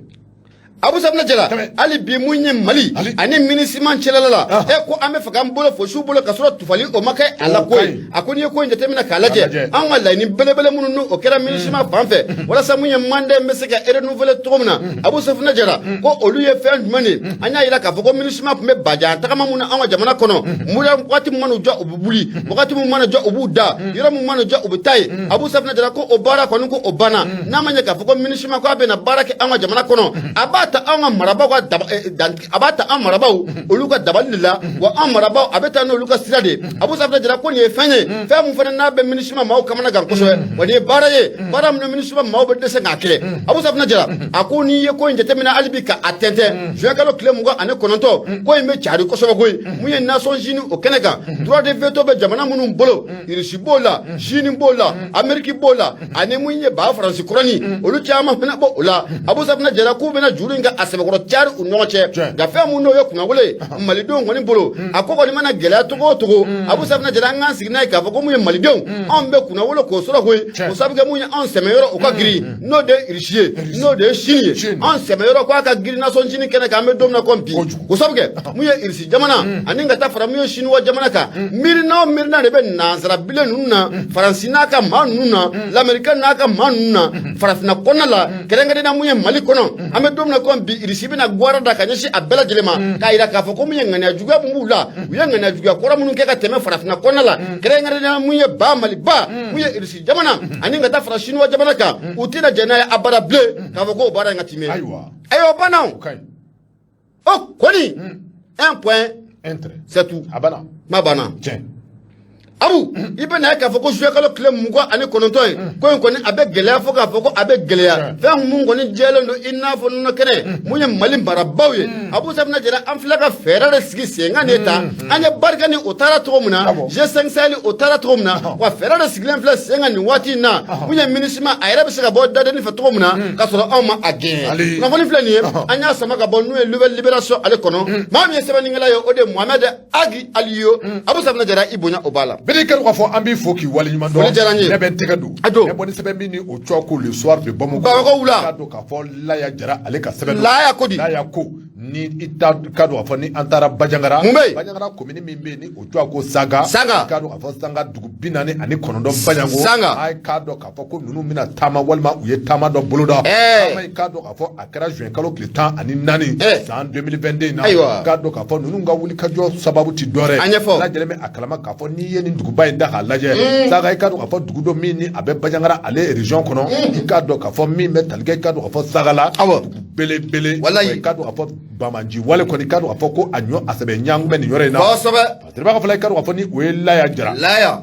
Abu Safinɛ Jara, hali bi mun ye Mali ani MINUSMA cɛlala la, ko an bɛ fɛ k'an bolo fosi bolo ka sɔrɔ tufali o ma kɛ a la ko ye. A ko n'i ye ko in jateminɛ k'a lajɛ, an ka laɲini belebele minnu n'o o kɛra MINUSMA fan fɛ walasa mun ye mandat in bɛ se ka renouveler cogo min na, Abu Safinɛ Jara ko olu ye fɛn jumɛn de ye? An y'a jira k'a fɔ ko MINUSMA tun bɛ bajan tagama mun na an ka jamana kɔnɔ, waati min mana jɔ u bɛ wuli, wagati min mana jɔ u b'u da, yɔrɔ min mana jɔ u bɛ taa yen. Abu Safinɛ Jara ko o baara kɔni ko o banna. N'a ma ɲɛ k'a fɔ ko MINUSMA ko a bɛna baara kɛ an ka jamana kɔnɔ, a b'a ta an ka marabaaw ka daba, a b'a ta an marabaaw olu ka dabali de la wa, an marabaaw a bɛ taa n'olu ka sira de ye. Abu Safinɛ Jara ko nin ye fɛn ye, fɛn mun fana n'a bɛ MINUSMA maaw kamana gan kosɛbɛ, wa nin ye baara ye, baara min MINUSMA maaw bɛ dɛsɛ k'a kɛ. Abu Safinɛ Jara a ko n'i ye ko in jateminɛ hali bi ka a tɛntɛn, juin kalo tile 29, ko in bɛ cari kosɛbɛ koyi. Mun ye Nations Unies o kɛnɛ kan, droit de veto bɛ jamana minnu bolo, Irisi b'o la, Chine b'o la, Amérique b'o la, ani mun ye ba Faransi kɔrɔni, olu caman fana b'o la. Abu Safinɛ Jara k'u bɛna juru in ka a sɛbɛkɔrɔ cari u ɲɔgɔn cɛ. Nka fɛn mun n'o ye kunnawolo ye malidenw kɔni bolo, a ko kɔni mana gɛlɛya cogo o cogo, Abu Safinɛ Jara, an k'an sigi n'a ye k'a fɔ ko mun ye malidenw anw bɛ kunnawolo k'o sɔrɔ koyi, o sabu kɛ mun ye anw sɛmɛyɔrɔ o ka girin, n'o de ye Irisi ye, n'o de ye Chine ye, anw sɛmɛyɔrɔ k'a ka girin Nations Unies kɛnɛ kan an bɛ don min na komi bi, o sabu kɛ mun ye Irisi jamana ani ka taa fara mun ye Chinois jamana kan. Miirina o miirina de bɛ nansara bilen ninnu na, Faransi n'a ka maa ninnu na, l'Amérique n'a ka maa ninnu na, farafinna kɔnɔna la, kɛrɛnkɛrɛnnenya mun ye Mali kɔnɔ, an bɛ don min na komi bi, Irisi bɛna gwara da ka ɲɛsin a bɛɛ lajɛlen ma k'a jira k'a fɔ ko mun ye ŋaniya juguya mun b'u la, u ye ŋaniya juguya kɔrɔ minnu kɛ ka tɛmɛ farafinna kɔnɔna la, kɛrɛnkɛrɛnnenya mun ye ba Maliba, mun ye Irisi jamana ani ka taa fara Chinois jamana kan, u tɛna jɛn n'a ye abada bilen k'a fɔ k'o baara in ka timi. Ayiwa, o banna o kɔni, un point un trait, c'est tout. A banna. Kuma banna. Tiɲɛ. Abu, i bɛ na ye k'a fɔ ko juillet kalo tile 29 ye, ko in kɔni a bɛ gɛlɛya fo k'a fɔ ko a bɛ gɛlɛya. Fɛn mun kɔni jɛlen don i n'a fɔ nɔnɔ kɛnɛ, mun ye Mali marabaaw ye, Abu Safina Jara, an filɛ ka fɛɛrɛ de sigi sen kan de ta. An ye Barkhane, o taara cogo min na, G5 Sahel, o taara cogo min na, wa fɛɛrɛ de sigilen filɛ sen kan nin waati in na. Mun ye MINUSMA, a yɛrɛ bɛ se ka bɔ dadeni fɛ cogo min na k'a sɔrɔ anw ma a gɛn. Kunnafoni filɛ nin ye, an y'a sama ka bɔ n'o ye Nouvelle Libération ale kɔnɔ. Maa min ye sɛbɛnnikɛla ye, o de ye Mohamed Agi Aliyo. Abu Safina Jara, i bonya o b'a la. Bɛɛ kɛra k'a fɔ an b'i fo k'i waleɲuman dɔn. Foli diyara n ye. Ne bɛ n tɛgɛ don. A don. Ne bɔ ni sɛbɛn min ni o tɔgɔ ko Le Soir de Bamako. Bamakɔ wula. K'a dɔn k'a fɔ Laya Jara ale ka sɛbɛn don. Laya ko di? Laya ko ni i ta ka dɔn k'a fɔ ni an taara Bandiagara. Mun bɛ yen? Bandiagara commune min bɛ yen ni o tɔgɔ ko Sanga. Sanga. K'a dɔn k'a fɔ Sanga dugu 49 Baɲango. Sanga. A ye k'a dɔn k'a fɔ ko ninnu bɛna taama walima u ye taama dɔ boloda. Taama in, k'a dɔn k'a fɔ a kɛra juin kalo tile 14 san 2022 in na. Ayiwa. K'a dɔn k'a fɔ ninnu ka wulikajɔ sababu ti dɔwɛrɛ. A ɲɛfɔ. Lajɛlen bɛ a kalama k'a fɔ n'i ye nin duguba in da k'a lajɛ. Sanga, i k'a dɔn k'a fɔ dugu dɔ min ni a bɛ Bandiagara ale région kɔnɔ. I k'a dɔn k'a fɔ min bɛ tali kɛ, i k'a dɔn k'a fɔ Sanga la. Dugu belebele. Walayi. I k'a dɔn k'a fɔ banbaanci wale kɔni, i k'a dɔn k'a fɔ ko a ɲɔ a sɛbɛ ɲangu bɛ nin yɔrɔ in na. Paseke b'a fɔ, i k'a dɔn k'a fɔ ni o ye Laya Jara. Laya.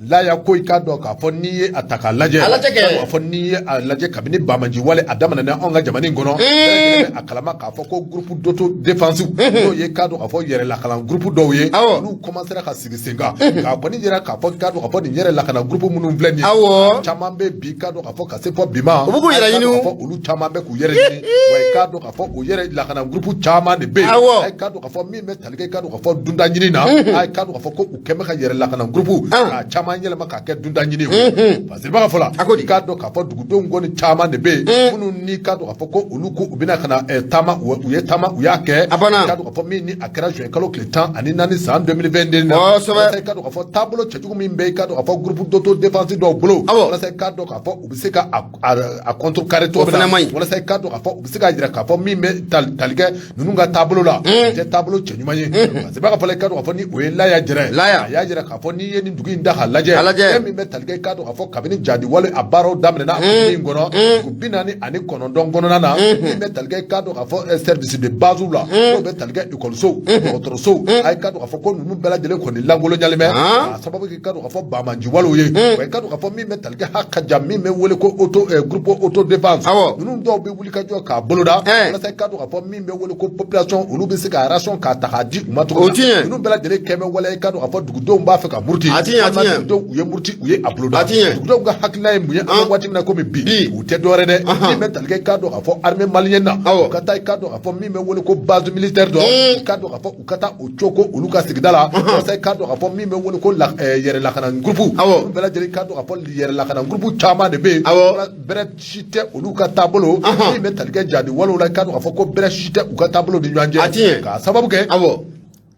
Laya ko, i k'a dɔn k'a fɔ n'i ye a ta k'a lajɛ. A lajɛ kɛ. K'a fɔ n'i ye a lajɛ kabini banbaanci wale a daminɛna anw ka jamana in kɔnɔ. Bɛɛ lajɛlen bɛ a kalama k'a fɔ ko groupe d'auto défense, n'o ye k'a dɔn k'a fɔ yɛrɛ lakana groupe dɔw ye. Olu commencera ka sigi sen kan. K'a kɔni yira k'a fɔ k'a dɔn k'a fɔ nin yɛrɛ lakana groupe minnu filɛ nin ye. Caman bɛ bi, k'a dɔn k'a fɔ ka se fɔ bi ma. U bɛ k'u yɛrɛ ɲini o. K'a fɔ olu caman bɛ k'u yɛrɛ ɲini. Wa i k'a dɔn k'a fɔ o yɛrɛ lakana groupe caman de bɛ yen. A k'a dɔn k'a fɔ min bɛ tali kɛ, k'a dɔn k'a fɔ dunda ɲini na. A k'a dɔn k'a fɔ ko u kɛn bɛ ka yɛrɛ lakana groupe k'a caman yɛlɛma k'a kɛ dunda ɲini ye. Parce que b'a fɔ la. A ko di? I k'a dɔn k'a fɔ dugudenw kɔni caman de bɛ yen minnu ni k'a dɔn k'a fɔ ko olu ko u bɛna ka na taama, u ye taama, u y'a kɛ. A banna. I k'a dɔn k'a fɔ min ni a kɛra juin kalo tile 14 san 2022 na. Walasa i k'a dɔn k'a fɔ taabolo cɛjugu min bɛ, i k'a dɔn k'a fɔ groupe d'auto défense dɔw bolo. Walasa i k'a dɔn k'a fɔ u bɛ se ka a contrecarrer cogo min na. O fana man ɲi. Walasa i k'a dɔn k'a fɔ u bɛ se k'a jira k'a fɔ min bɛ tali kɛ ninnu ka taabolo la, o tɛ taabolo cɛɲuman ye. Parce que b'a fɔ la, i k'a dɔn k'a fɔ ni o ye Laya Jara ye. Laya. A y'a jira k'a fɔ n'i ye nin dugu in da k'a lajɛ. A lajɛ. Fɛn min bɛ tali kɛ, i k'a dɔn k'a fɔ kabini jadi wale a baaraw daminɛna a commune in kɔnɔ, dugu 49 kɔnɔna na, min bɛ tali kɛ, i k'a dɔn k'a fɔ service de base la, n'o bɛ tali kɛ ekɔlisow, dɔgɔtɔrɔsow, a ye k'a dɔn k'a fɔ ko ninnu bɛɛ lajɛlen kɔni lankolonyalen bɛ. K'a sababu kɛ, i k'a dɔn k'a fɔ banbaanci walew ye. Wa i k'a dɔn k'a fɔ min bɛ tali kɛ ha ka ja min bɛ wele ko auto groupe auto défense. Ninnu dɔw bɛ wuli ka jɔ k'a boloda. Walasa i k'a dɔn k'a fɔ min bɛ wele ko population, olu bɛ se ka ration k'a ta k'a di u ma cogo O min na. ti ɲɛ. Ninnu bɛɛ lajɛlen kɛn bɛ waleya, i k'a dɔn k'a fɔ dugudenw b'a fɛ ka muruti. A ti ɲɛ, a ti ɲɛ. Dugudenw u ye muruti, u ye a boloda. A ti ɲɛ. Dugudenw ka hakilina ye mun ye an bɛ waati min na komi bi? Bi. U tɛ dɔwɛrɛ dɛ. Min bɛ tali kɛ, i k'a dɔn k'a fɔ armée malienne na. U ka taa, i k'a dɔn k'a fɔ min bɛ wele ko base militaire dɔ. I k'a dɔn k'a fɔ u ka taa o coko olu ka sigida la. Walasa i k'a dɔn k'a fɔ min bɛ wele ko yɛrɛ lakana groupe. Olu bɛɛ lajɛlen, i k'a dɔn k'a fɔ yɛrɛ lakana groupe caman de bɛ yen. Bɛrɛ si tɛ olu ka taabolo. Min bɛ tali kɛ jadi walew la, i k'a dɔn k'a fɔ ko bɛrɛ si tɛ u ka taabolo ni ɲɔgɔn cɛ. A ti ɲɛ. K'a sababu kɛ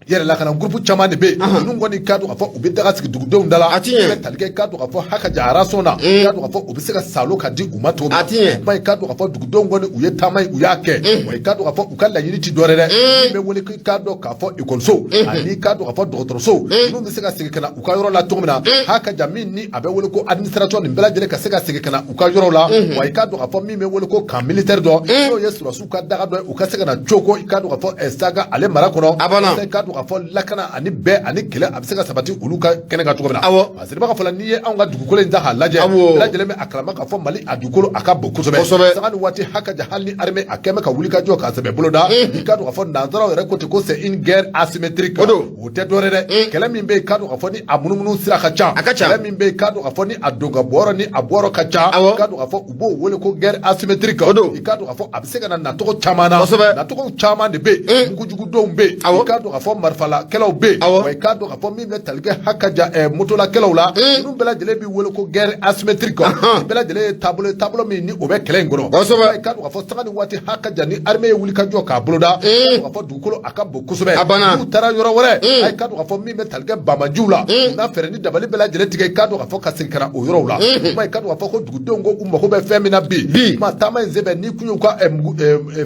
yɛrɛ lakana groupe caman de bɛ yen. Ninnu kɔni, k'a dɔn k'a fɔ u bɛ daga sigi dugudenw da la. A ti ɲɛ. Min bɛ tali kɛ, i k'a dɔn k'a fɔ haka ja ration na. I k'a dɔn k'a fɔ u bɛ se ka salo ka di u ma cogo min na. A ti ɲɛ. Ba, i k'a dɔn k'a fɔ dugudenw kɔni u ye taama in, u y'a kɛ. Wa i k'a dɔn k'a fɔ u ka laɲini ti dɔwɛrɛ dɛ. Min bɛ wele k'i k'a dɔn k'a fɔ ekɔliso ani i k'a dɔn k'a fɔ dɔgɔtɔrɔso, ninnu bɛ se ka segin ka na u ka yɔrɔ la cogo min na. Haka ja min ni a bɛ wele ko administration, nin bɛɛ lajɛlen ka se ka segin ka na u ka yɔrɔ la. Wa i k'a dɔn k'a fɔ min bɛ wele ko camp militaire dɔ, n'o ye sɔrɔdasiw ka daga dɔ ye, u ka se ka na coko, i k'a dɔn k'a fɔ Saga ale mara kɔnɔ. A banna. Walasa i k'a dɔn k'a fɔ lakana ani bɛn ani kɛlɛ a bɛ se ka sabati olu ka kɛnɛ kan cogo min na. Parce que b'a fɔ la, n'i ye anw ka dugukolo in ta k'a lajɛ, bɛɛ lajɛlen bɛ a kalama k'a fɔ Mali a dugukolo a ka bon kosɛbɛ. Sanga ni waati haka ja hali ni armée a kɛn bɛ ka wuli ka jɔ k'a sɛbɛ boloda, i k'a dɔn k'a fɔ nanzaraw yɛrɛ ko ten ko c'est une guerre asymétrique. O don. O tɛ dɔwɛrɛ dɛ. Kɛlɛ min bɛ yen, k'a dɔn k'a fɔ ni a munumunu sira ka ca. A ka ca. Kɛlɛ min bɛ yen, k'a dɔn k'a fɔ ni a don ka bɔyɔrɔ ni a bɔyɔrɔ ka ca. K'a dɔn k'a fɔ u b'o wele ko guerre asymétrique. O don. I k'a dɔn k'a fɔ a bɛ se ka na nacogo caman na. Nacogo caman de bɛ yen. Mugujugudenw bɛ yen. I k'a dɔn k'a fɔ marifalakɛlaw bɛ yen. Wa i k'a dɔn k'a fɔ min bɛ tali kɛ haka ja motolakɛlaw la, ninnu bɛɛ lajɛlen bɛ wele ko guerre asymétrique. Nin bɛɛ lajɛlen ye taabolo ye, taabolo min ni o bɛ kɛlɛ in kɔnɔ. I k'a dɔn k'a fɔ sanga ni waati haka ja ni armée ye wuli ka jɔ k'a boloda, i k'a dɔn k'a fɔ dugukolo a ka bon kosɛbɛ. A banna. N'u taara yɔrɔ wɛrɛ, a k'a dɔn k'a fɔ min bɛ tali kɛ banbaanciw la, u n'a fɛɛrɛ ni dabali bɛɛ lajɛlen tigɛ, i k'a dɔn k'a fɔ ka segin ka na o yɔrɔw la. Kuma, i k'a dɔn k'a fɔ ko dugudenw ko u mago bɛ fɛn min na bi. Kuma taama in senfɛ, n'i kun y'u ka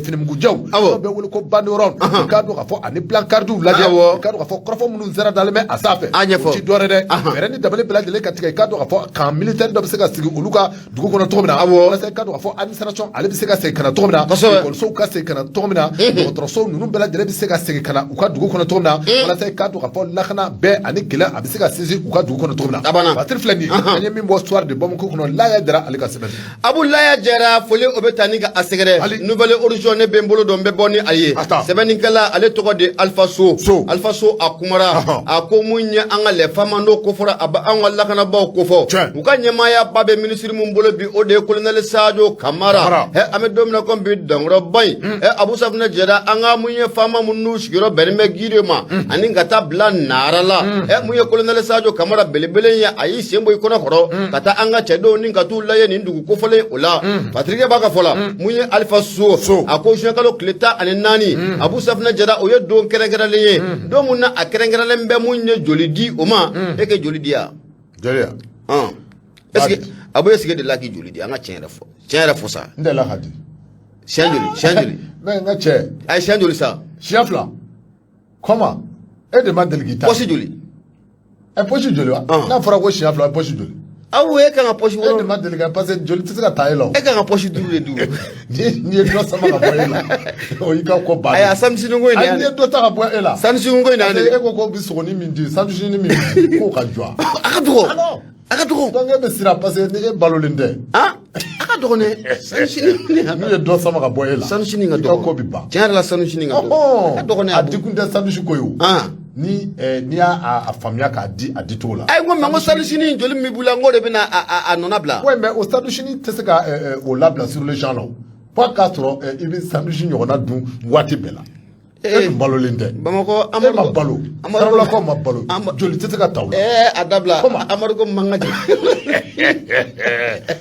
finimugujɛw, n'o bɛ wele ko banderole, i k'a dɔn k'a fɔ ani plancardew lajɛ. Awɔ. I k'a dɔn k'a fɔ kɔrɔfɔ minnu sera dalen bɛ a sanfɛ, A ɲɛfɔ. O ti dɔwɛrɛ dɛ, Ahan. fɛɛrɛ ni dabali bɛɛ lajɛlen ka tigɛ, i k'a dɔn k'a fɔ camp militaire dɔ bɛ se ka sigi olu ka dugu kɔnɔ cogo min na, walasa i k'a dɔn k'a fɔ administration ale bɛ se ka segin ka na cogo min na, ekɔlisow ka segin ka na cogo min na, dɔgɔtɔrɔsow ninnu bɛɛ lajɛlen bɛ se ka segin ka na u ka dugu kɔnɔ cogo min na, walasa i k'a dɔn k'a fɔ lakana bɛɛ ani kɛlɛ a bɛ se ka sinsin u ka dugu kɔnɔ cogo min na. A banna. Batiri filɛ nin ye, an ye min bɔ Soir de Bamako kɔnɔ, Laya Jara ale ka sɛbɛn. Abu Laya Jara, foli o bɛ taa ni ka a sɛgɛrɛ. Ali. Nouvel Horizon, ne bɛ n bolo dɔn, n bɛ bɔ ni a ye. A ta. Sɛbɛnnikɛla ale tɔgɔ de Alpha So. So. Alpha So a kumara. A ko mun ye an ka les FAMa n'o kofɔra, a bɛ an ka lakanabaaw kofɔ. U ka ɲɛmaaya ba bɛ minisiri mun bolo bi, o de ye colonel Sadio Kamara. Kamara. Ɛ, an bɛ don min na komi bi, dankɔrɔba in, ɛ, Abu Safunɛ Jara, an ka mun ye FAMa minnu sigiyɔrɔ bɛnnen bɛ Gire ma ani ka taa bila Nara la, ɛ, mun ye colonel Sadio Kamara belebele ye, a y'i sen bɔ i kɔnɔ kɔrɔ ka taa an ka cɛdenw ni ka t'u lajɛ nin dugu kofɔlen o la. Patirikɛ b'a ka fɔ la, mun ye Alpha So, So. a ko juin kalo tile 14, Abu Safunɛ Jara, o ye don kɛrɛnkɛrɛnlen ye, don mun na a kɛrɛnkɛrɛnlen bɛ mun ye joli di o ma. E kɛ joli di yan? Joli ya? Ɔn, est ce que Abu, est ce que delila k'i joli di? An ka tiɲɛ yɛrɛ fɔ, tiɲɛ yɛrɛ fɔ sa. N delila ka di. Siɲɛ joli, siɲɛ joli? Mais n ka cɛ. A ye siɲɛ joli sa? Siɲɛ 2. Comment, e de ma deli k'i ta? Poche joli? Ɛ, poche joli wa? Ɔn. N'a fɔra ko siɲɛ 2, poche joli? Aw, e kan ka poche E de 6. ma deli ka, parce que joli tɛ se ka ta e la o. E kan ka poche 5 de dun. N'i ye dɔ sama ka bɔ e la, o y'i ka ko bannen. Ayi, a sandwich ko in de. Ayi, n'i ye dɔ ta ka bɔ e la. Sandwich ko in de. Parce que e ko ko bi sogoni min di, sandwich min di, k'o ka jɔ. A ka dɔgɔ. Ah non. A ka dɔgɔ. Donc e bɛ siran parce que ni e balolen tɛ. Ah, a ka dɔgɔ dɛ, sandwich. N'u ye dɔ sama ka bɔ e la, Sandwich ka i ka dɔgɔ. ko bɛ ban. Tiɲɛ yɛrɛ la, sandwich ka dɔgɔ, a ka dɔgɔ ne. A Abu. dikun tɛ sandwich ko ye o. Ni n'i y'a a faamuya k'a di a di cogo la. Ayi, n ko mɛ, n ko sandwich joli min b'i la, n ko de bɛna a nɔna bila. Ouais, mais o sandwich tɛ se ka o labila sur le champ la o. F'a k'a sɔrɔ i bɛ sandwich ɲɔgɔnna dun waati bɛɛ la. E dun balolen tɛ. Bamakɔ. E ma balo. Amadu. Sarawulakaw ma balo. Joli tɛ se ka ta o la. Ɛɛ, a dabila. Comment? Amadu ko man ka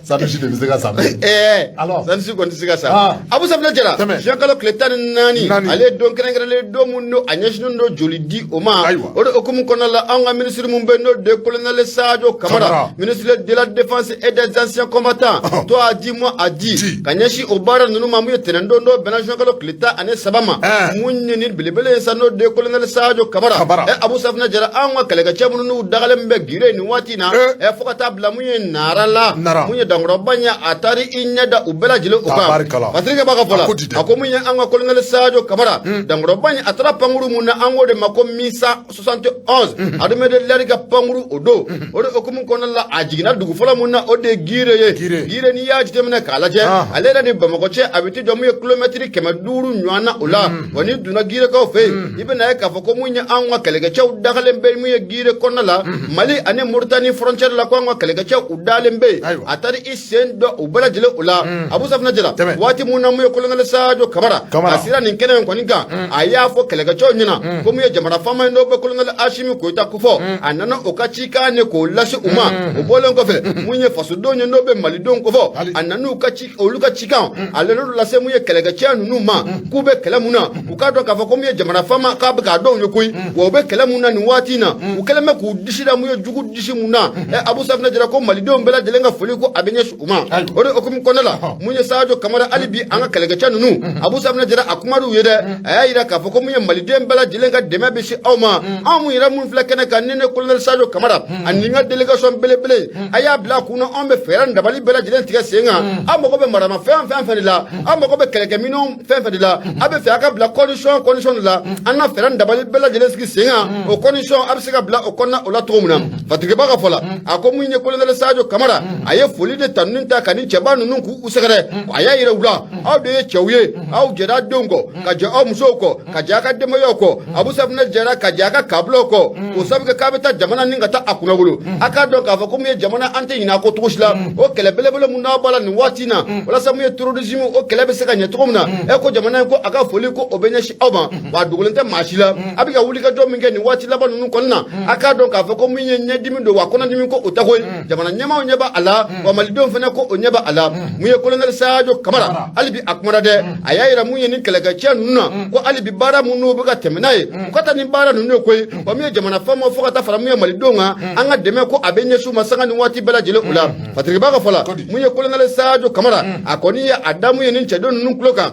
Sandwich de bɛ se ka san. Ɛɛ. Alors. Sandwich kɔni tɛ se ka sa. Ah. Abu Safunɛ Jara. Tɛmɛ. Juin kalo tile 14, Naani. ale ye don kɛrɛnkɛrɛnlen, don mun don a ɲɛsinnen don joli di o ma. Ayiwa. O de hukumu kɔnɔna la, anw ka ministre mun bɛ yen, n'o de ye colonel Sadio Kamara, Kamara. ministre de la Défense et des Anciens Combattants, toi a dit, moi a dit, Di. ka ɲɛsin o baara ninnu ma, mun ye tɛnɛn don dɔ bɛnna juin kalo tile 13 ma, mun ye nin belebele ye sa, n'o de ye colonel Sadio Kamara. Kamara. Ɛ, Abu Safunɛ Jara, anw ka kɛlɛkɛcɛ minnu n'u dagalen bɛ Gire nin waati in na, ɛ, fo ka taa bila mun ye Nara la, Nara. mun ye dankɔrɔba ye, a taara i ɲɛ da u bɛɛ lajɛlen o kan. Tabarikala. Patrick b'a ka fɔ la, A ko di dɛ. a ko mun ye an ka colonel Sadio Kamara, dankɔrɔba in, a taara pankuru mun na, an k'o de ma ko Mi 171, armée de l'air ka pankuru o don. O de hukumu kɔnɔna la, a jiginna dugu fɔlɔ mun na, o de ye Gire ye. Gire. Gire, n'i y'a jateminɛ k'a lajɛ, ale yɛrɛ ni Bamakɔ cɛ, a bɛ t'i jɔ mun ye kilomɛtiri 500 ɲɔgɔn na o la. Wa n'i donna Girekaw fɛ yen, i bɛna ye k'a fɔ ko mun ye anw ka kɛlɛkɛcɛw dagalen bɛ mun ye Gire kɔnɔna la, Mali ani Mauritanie frontière la, ko an ka kɛlɛkɛcɛw u dalen bɛ yen. A taara i sen dɔ u bɛɛ lajɛlen o la. Abu Safunɛ Jara, Tɛmɛ. waati mun na mun ye colonel Sadio Kamara Kamara. a sera nin kɛnɛ in kɔni kan, a y'a fɔ kɛlɛkɛcɛw ɲɛna ko mun ye jamana faama in n'o bɛ colonel Asimi Goyita kofɔ, a nana o ka cikan ne k'o lase u ma. O bɔlen kɔfɛ, mun ye fasodenw ye n'o bɛ malidenw kofɔ, a nana u ka ci, olu ka cikan, ale n'olu lase mun ye kɛlɛkɛcɛ ninnu ma, k'u bɛ kɛlɛ mun na, u k'a dɔn k'a fɔ ko mun ye jamana faama k'a bɛ k'a dɔn ye koyi. Wa u bɛ kɛlɛ mun na nin waati in na, u kɛlen bɛ k'u disi da mun ye jugu disi mun na. Ɛ, Abu Safunɛ Jara ko malidenw bɛɛ lajɛlen ka foli ko a bɛ ɲɛsin u ma. O de hukumu kɔnɔna la, mun ye Sadio Kamara, hali bi an ka kɛlɛkɛcɛ ninnu, Abu Safunɛ Jara a kumar'u ye dɛ, a y'a yira k'a fɔ ko mun ye maliden bɛɛ lajɛlen ka dɛmɛ bɛ se aw ma. Anw mun yɛrɛ mun filɛ kɛnɛ kan, ni ne colonel Sadio Kamara ani n ka délégation belebele, a y'a bila a kun na, anw bɛ fɛɛrɛ ni dabali bɛɛ lajɛlen tigɛ sen kan. Aw mago bɛ maramafɛn fɛn fɛn de la, aw mago bɛ kɛlɛkɛminɛnw fɛn fɛn de la, aw bɛ fɛ a ka bila condition de la, an na fɛɛrɛ ni dabali bɛɛ lajɛlen sigi sen kan. O condition a bɛ se ka bila o kɔnɔna o la cogo min na. Fatigiba ka fɔ la, a ko mun ye colonel Sadio Kamara, a ye foli de tanuni ta ka ni cɛba ninnu k'u sɛgɛrɛ. A y'a yira u la, aw de ye cɛw ye, aw jɛra denw kɔ, ka jɛ aw musow kɔ, ka jɛ a ka denbayaw kɔ. Abu Safunɛ jɛra ka jɛ a ka kabilaw kɔ, o sabu kɛ k'a bɛ taa jamana ni ka taa a kunnawolo. A k'a dɔn k'a fɔ ko mun ye jamana, an tɛ ɲinɛ a kɔ cogo si la. O kɛlɛ belebele mun n'a b'a la nin waati in na, walasa mun ye terrorisme o kɛlɛ bɛ se ka ɲɛ cogo min na, ɛ, ko jamana in ko a ka foli ko o bɛ ɲɛsin aw ma. Wa a dogolen tɛ maa si la, a bɛ ka wuli ka jɔ min kɛ nin waati laban ninnu kɔnɔna na, a k'a dɔn k'a fɔ ko min ye ɲɛdimi don wa kɔnɔdimi ko o tɛ koyi. Jamana ɲɛmaaw ɲɛ b'a la, wa malidenw fana ko o ɲɛ b'a la. Mun ye colonel Sadio Kamara, hali bi a kumana dɛ, a y'a yira mun ye nin kɛlɛkɛcɛ ninnu na, ko hali bi baara minnu bɛ ka tɛmɛ n'a ye, u ka taa ni baara ninnu ye koyi. Wa min ye jamana faamaw fo ka taa fara mun ye malidenw kan, an ka dɛmɛ ko a bɛ ɲɛsin u ma sanga ni waati bɛɛ lajɛlen o la. Fatigiba ka fɔ la, mun ye colonel Sadio Kamara, a kɔni ye a da mun ye nin cɛden ninnu tulo kan,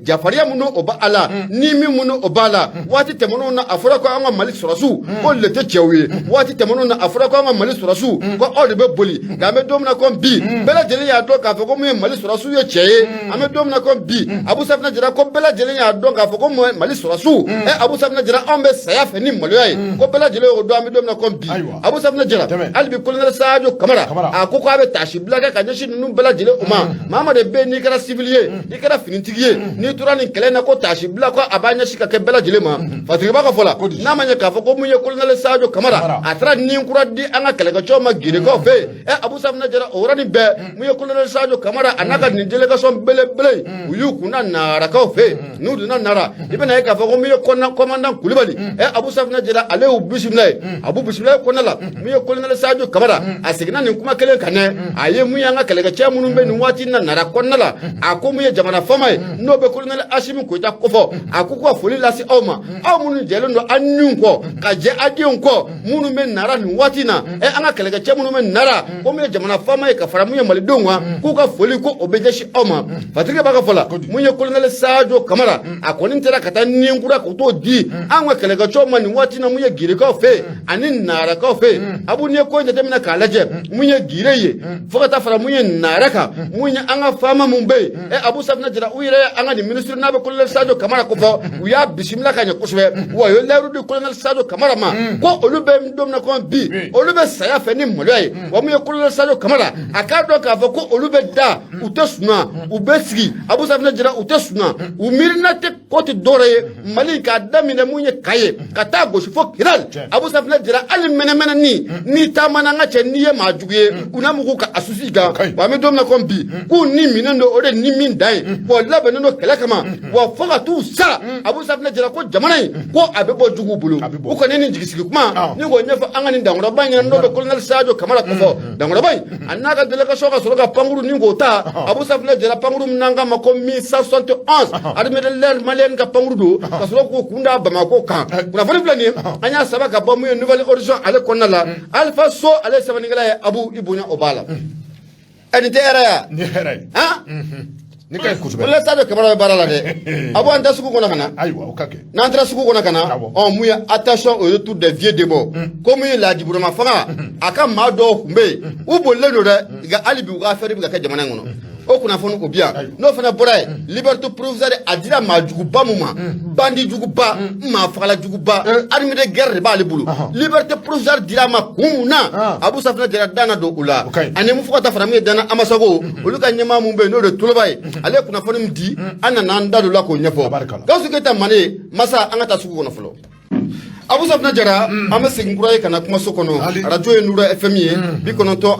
jafariya minnu o b'a la ni Ni min mun o b'a la, waati tɛmɛnenw na, a fɔra ko an ka Mali sɔrɔsiw ko le tɛ cɛw ye. Waati tɛmɛnenw na, a fɔra ko an ka Mali sɔrɔsiw ko aw de bɛ boli. Nka an bɛ don min na ko bi, bɛɛ lajɛlen y'a dɔn k'a fɔ ko mun ye Mali sɔrɔsiw ye cɛ ye. An bɛ don min na ko bi, Abu Safinɛ Jara, ko bɛɛ lajɛlen y'a dɔn k'a fɔ ko Mali sɔrɔsiw, Abu Safinɛ Jara, anw bɛ saya fɛ ni maloya ye, ko bɛɛ lajɛlen y'o dɔn. An bɛ don min na ko bi, Abu Safinɛ Jara, hali bi colonel Sadio Kamara, a ko k'a bɛ taasi bila kɛ ka ɲɛsin ninnu bɛɛ lajɛlen o ma. Maa ma de bɛ yen, n'i kɛra civil ye, i kɛra finitigi ye, n'i tora nin kɛlɛ in na, ko taasi bila ko a b'a ɲɛsin ka kɛ bɛɛ lajɛlen ma. Fatigiba ka fɔ la, n'a ma ɲɛ k'a fɔ ko mun ye colonel Sadio Kamara, a taara nin kura di an ka kɛlɛkɛcɛw ma Girekaw fɛ yen. Abu Safinɛ Jara, o yɔrɔnin bɛɛ, mun ye colonel Sadio Kamara, a n'a ka nin délégation belebele, u y'u kunda Narakaw fɛ yen. N'u donna Nara, i bɛna ye k'a fɔ ko mun ye commandant Kulibali, Abu Safinɛ Jara, ale y'u bisimila ye. A b'u bisimila kɔnɔna la, mun ye colonel Sadio Kamara, a seginna nin kuma kelen kan dɛ. A ye mun ye an ka kɛlɛkɛcɛ minnu bɛ nin waati in na Nara kɔnɔna la, a ko mun ye jamana faama ye, n'o bɛ colonel Asimi Goyita kofɔ, a ko ka foli lase aw ma, aw minnu jɛlen don an niw kɔ ka jɛ a denw kɔ minnu bɛ Nara nin waati in na. An ka kɛlɛkɛcɛ minnu bɛ Nara, ko mun ye jamana faama ye ka fara mun ye malidenw kan, k'u ka foli ko o bɛ ɲɛsin aw ma. Fatigi b'a ka fɔ la, mun ye colonel Sadio Kamara, a kɔni taara ka taa nin kura k'o t'o di an ka kɛlɛkɛcɛw ma nin waati in na, mun ye Girekaw fɛ yen ani Narakaw fɛ yen. Abu, n'i ye ko in jateminɛ k'a lajɛ, mun ye Gire ye fo ka taa fara mun ye Nara kan, mun ye an ka faama mun bɛ yen, Abu Safinɛ Jara, u yɛrɛ an ka nin ministre n'a bɛ colonel Sadio Kamara ko fɔ, u y'a bisimila ka ɲɛ kosɛbɛ. Wa u ye layiru di colonel Sadio Kamara ma ko olu bɛ don min na ko bi, olu bɛ saya fɛ ni maloya ye. Wa mun ye colonel Sadio Kamara, a k'a dɔn k'a fɔ ko olu bɛ da, u tɛ sunɔgɔ, u bɛ sigi. Abu Safinɛ Jara, u tɛ sunɔgɔ, u miirina tɛ ko tɛ dɔwɛrɛ ye Mali k'a daminɛ mun ye Kaye ka taa gosi fo Kidal. Abu Safinɛ Jara, hali mɛnɛmɛnɛ ni n'i taamana an ka cɛ, n'i ye maa jugu ye, u n'a mugu ka a susi kan. Wa an bɛ don min na komi bi, k'u ni minɛn don, o de ni min dan ye, wa labɛnnen don kɛlɛ kama, wa fo ka t'u sa. Abu Safinɛ Jara ko jamana in ko a bɛ bɔ juguw bolo. U kɔni nin jigisigi kuma ni k'o ɲɛfɔ an ka nin dankɔrɔba in ɲɛna, n'o bɛ colonel Sadio Kamara kofɔ. Dankɔrɔba in, a n'a ka délégation ka sɔrɔ ka pankuru ni k'o ta. Abu Safinɛ Jara, pankuru min n'an k'a ma ko 1171 armée de l'air malienne ka pankuru don, ka sɔrɔ k'o kun da Bamako kan. Kunnafoni filɛ nin ye, an y'a saba ka bɔ mun ye Nouvel Horizon ale kɔnɔna la. Alpha So, ale ye sɛbɛnnikɛla ye. Abu, i bonya o b'a la. Nin tɛ hɛrɛ ya? Ni hɛrɛ ye. Han. Ni ka ɲi kosɛbɛ. Colonel Sadio Kamara bɛ baara la dɛ. Abu, an tɛ sugu kɔnɔ ka na. Ayiwa, o ka kɛ. N'an taara sugu kɔnɔ ka na, ɔ mun ye attention au retour des vieux démons, ko mun ye Laji Burama fanga, a ka maa dɔw tun bɛ yen, u bolilen don dɛ, nka hali bi u ka affaire bɛ ka kɛ jamana in kɔnɔ. O kunnafoni o bi yan. N'o fana bɔra yen, liberté provisoire a dira maa juguba mun ma, bandi juguba, maa fagala juguba, armée de guerre de b'ale bolo. Liberté provisoire dira a ma kun mun na? Abu Safinɛ Jara danna don o la. Ani mun fo ka taa fara mun ye Dana Amasago, olu ka ɲɛmaa mun bɛ yen, n'o de Toloba ye, ale ye kunnafoni min di, an nana an da don la k'o ɲɛfɔ. Gawusu Keyita Mane masa, an ka taa sugu kɔnɔ fɔlɔ. Abu Safinɛ Jara, an bɛ segin kura ye ka na kumaso kɔnɔ. Arajo ye Nura FM ye, 94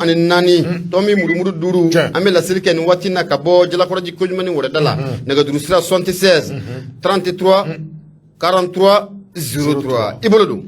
tɔmi murumuru 5. An bɛ laseli kɛ nin waati na ka bɔ Jalakɔrɔji koɲuman wɛrɛda la. Nɛgɛjuru sira 76 33 43 03. I bolo don.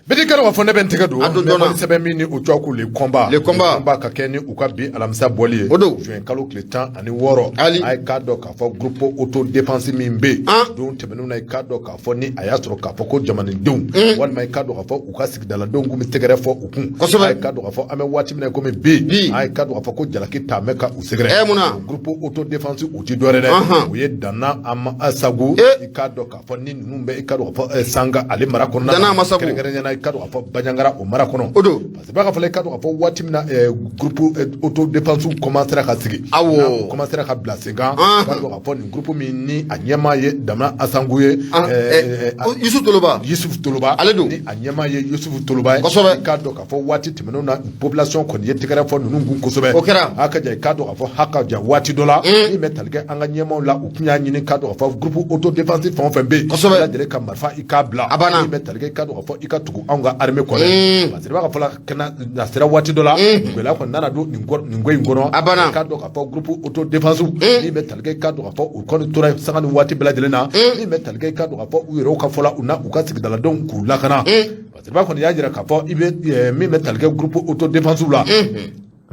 Bidi kɛra k'a fɔ ne bɛ n tɛgɛ don. A don joona. Sɛbɛn min ni o tɔgɔ ko Le Combat. Le Combat. Combat ka kɛ ni u ka bi alamisa bɔli ye. O don. Juin kalo tile 16. Ali. A ye k'a dɔn k'a fɔ groupe auto défense min bɛ yen. Don tɛmɛnenw na, i k'a dɔn k'a fɔ ni a y'a sɔrɔ k'a fɔ ko jamanadenw, walima i k'a dɔn k'a fɔ u ka sigidaladenw tun bɛ tɛgɛrɛ fɔ u kun. Kosɛbɛ. A ye k'a dɔn k'a fɔ an bɛ waati min na komi bi. Bi. A ye k'a dɔn k'a fɔ ko jalaki taa bɛ ka u sɛgɛrɛ. Ɛ, mun na? O groupe auto défense u ti dɔwɛrɛ dɛ. O ye Dana Amasago. I k'a dɔn k'a fɔ ni ninnu bɛ i k'a dɔn k'a fɔ Sanga ale mara kɔnɔna na. Dana Amasago. Kɛrɛnkɛrɛnnenya la, i k'a dɔn k'a fɔ Bandiagara o mara kɔnɔ. O don. Parce que b'a ka fɔ i k'a dɔn k'a fɔ waati min na groupe auto défense commencera ka sigi. Awɔ. N'a commencera ka bila sen kan. K'a dɔn k'a fɔ nin groupe min ni a ɲɛmaa ye Dana Asangu ye. Yusuf Toloba. Yusuf Toloba. Ale don. Ni a ɲɛmaa ye Yusuf Toloba ye. Kosɛbɛ. I k'a dɔn k'a fɔ waati tɛmɛnenw na, population kɔni ye tɛgɛrɛ fɔ ninnu kun kosɛbɛ. O kɛra. A ka ja, i k'a dɔn k'a fɔ ha ka ja waati dɔ la. Min bɛ tali kɛ an ka ɲɛmaaw la, u tun y'a ɲini k'a dɔn k'a fɔ groupe auto défense fɛn o fɛn bɛ yen. Kosɛbɛ. Bɛɛ lajɛlen ka marifa i k'a bila. A banna. Min bɛ tali kɛ i k'a dɔn k'a fɔ i ka tugu anw ka armée kɔ dɛ. Parce que i b'a ka fɔ la kɛnɛ na sera waati dɔ la, gɛlɛya kɔni nana don nin ko in kɔnɔ. A banna. I k'a dɔn k'a fɔ groupe auto défense min bɛ tali kɛ i k'a dɔn k'a fɔ u kɔni tora sanga ni waati bɛɛ lajɛlen na. Min bɛ tali kɛ i k'a dɔn k'a fɔ u yɛrɛw ka fɔ la, u na u ka sigidaladenw k'u lakana. Parce que b'a kɔni y'a jira k'a fɔ i bɛ min bɛ tali kɛ groupe auto défense la.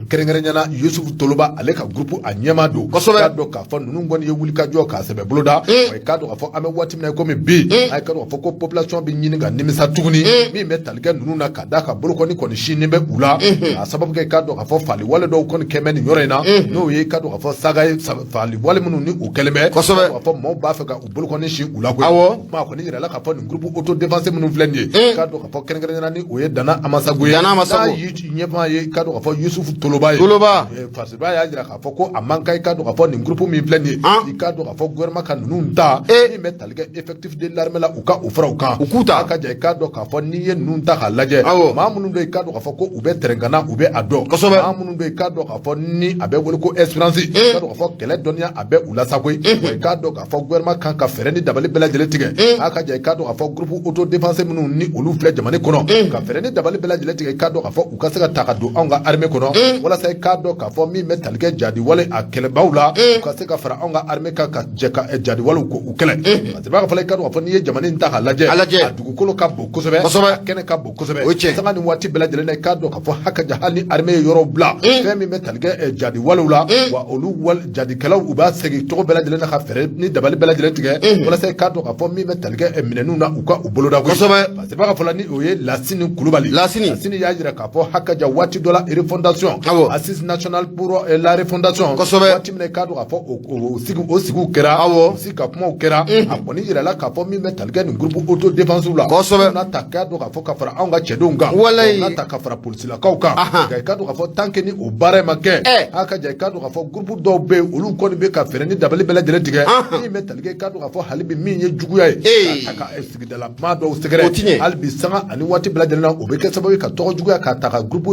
Kɛrɛnkɛrɛnya na, Yusufu Toloba, ale ka groupe a ɲɛmaa don. K'a dɔn k'a fɔ ninnu kɔni ye wulikajɔ k'a sɛbɛ boloda. Wa i k'a dɔn k'a fɔ an bɛ waati min na komi bi, a k'a dɔn k'a fɔ ko population bɛ ɲini ka nimisa tuguni min bɛ tali kɛ ninnu na, ka d'a kan bolokɔni kɔni sinnin bɛ u la, k'a sababu kɛ i k'a dɔn k'a fɔ faali wale dɔw kɔni kɛn bɛ nin yɔrɔ in na, n'o ye i k'a dɔn k'a fɔ saga ye, faali wale minnu ni u kɛlen bɛ, k'a fɔ maaw b'a fɛ ka u bolokɔni sin u la koyi. O kuma kɔni yirala k'a fɔ nin groupe autodéfense minnu filɛ nin ye, k'a dɔn k'a fɔ kɛrɛnkɛrɛnya na ni o ye Dana Amasago ye. Dana Amasago. N'a ɲɛmaa ye, k'a dɔn k'a fɔ Yusufu Toloba ye. Toloba. Fasiriba y'a jira k'a fɔ ko a man kan, i k'a dɔn k'a fɔ nin groupe min filɛ nin ye, i k'a dɔn k'a fɔ gouvernement ka ninnu ta, min bɛ tali kɛ effectif de l'armée la, u ka o fara u kan. U k'u ta. A ka ja, i k'a dɔn k'a fɔ n'i ye ninnu ta k'a lajɛ, maa minnu don, i k'a dɔn k'a fɔ ko u bɛ tɛrɛnkana, u bɛ a dɔn. Maa minnu don, i k'a dɔn k'a fɔ ni a bɛ wele ko expérience, i k'a dɔn k'a fɔ kɛlɛ dɔnniya a bɛ u la sa koyi. Wa i k'a dɔn k'a fɔ gouvernement kan ka fɛɛrɛ ni dabali bɛɛ lajɛlen tigɛ. A ka ja, i k'a dɔn k'a fɔ groupe autodéfense minnu ni olu filɛ jamana kɔnɔ, ka fɛɛrɛ ni dabali bɛɛ lajɛlen tigɛ, i k'a dɔn k'a fɔ u ka se ka ta ka don anw ka armée kɔnɔ, walasa i k'a dɔn k'a fɔ min bɛ tali kɛ jadi wale a kɛlɛbaw la, u ka se ka fara anw ka armée kan ka jɛ ka jadi walew ko u kɛlɛ. Parce que b'a fɔ, i k'a dɔn k'a fɔ n'i ye jamana in ta k'a lajɛ, A lajɛ. a dugukolo ka bon kosɛbɛ, a kɛnɛ ka bon kosɛbɛ. O ye tiɲɛ. Sanga ni waati bɛɛ lajɛlen na, i k'a dɔn k'a fɔ hakaja, hali ni armée ye yɔrɔw bila, fɛn min bɛ tali kɛ jadi walew la, wa olu jadikɛlaw u b'a segin cogo bɛɛ lajɛlen na ka fɛɛrɛ ni dabali bɛɛ lajɛlen tigɛ, walasa i k'a dɔn k'a fɔ min bɛ tali kɛ minɛnw na, u ka u boloda koyi. Parce que b'a fɔ la ni o ye Lasini Kulubali. Lasini. Lasini y'a jira k'a fɔ hakaja waati dɔ la, refondation, assise nationale pour la refondation, waati min na i k'a dɔn k'a fɔ o sigiw kɛra, o sigi ka kumaw kɛra, a kɔni yirala k'a fɔ min bɛ tali kɛ nin groupe autodéfense la, n'a ta k'a dɔn k'a fɔ ka fara anw ka cɛdenw kan, n'a ta ka fara polisilakaw kan. Nka i k'a dɔn k'a fɔ tant que ni o baara in ma kɛ, hakaja, i k'a dɔn k'a fɔ groupe dɔw bɛ yen, olu kɔni bɛ ka fɛɛrɛ ni dabali bɛɛ lajɛlen tigɛ min bɛ tali kɛ, i k'a dɔn k'a fɔ hali bi min ye juguya ye ka ta ka sigidala maa dɔw sɛgɛrɛ, hali bi sanga ani waati bɛɛ lajɛlen na, o bɛ kɛ sababu ye ka tɔgɔ juguya ka ta ka groupe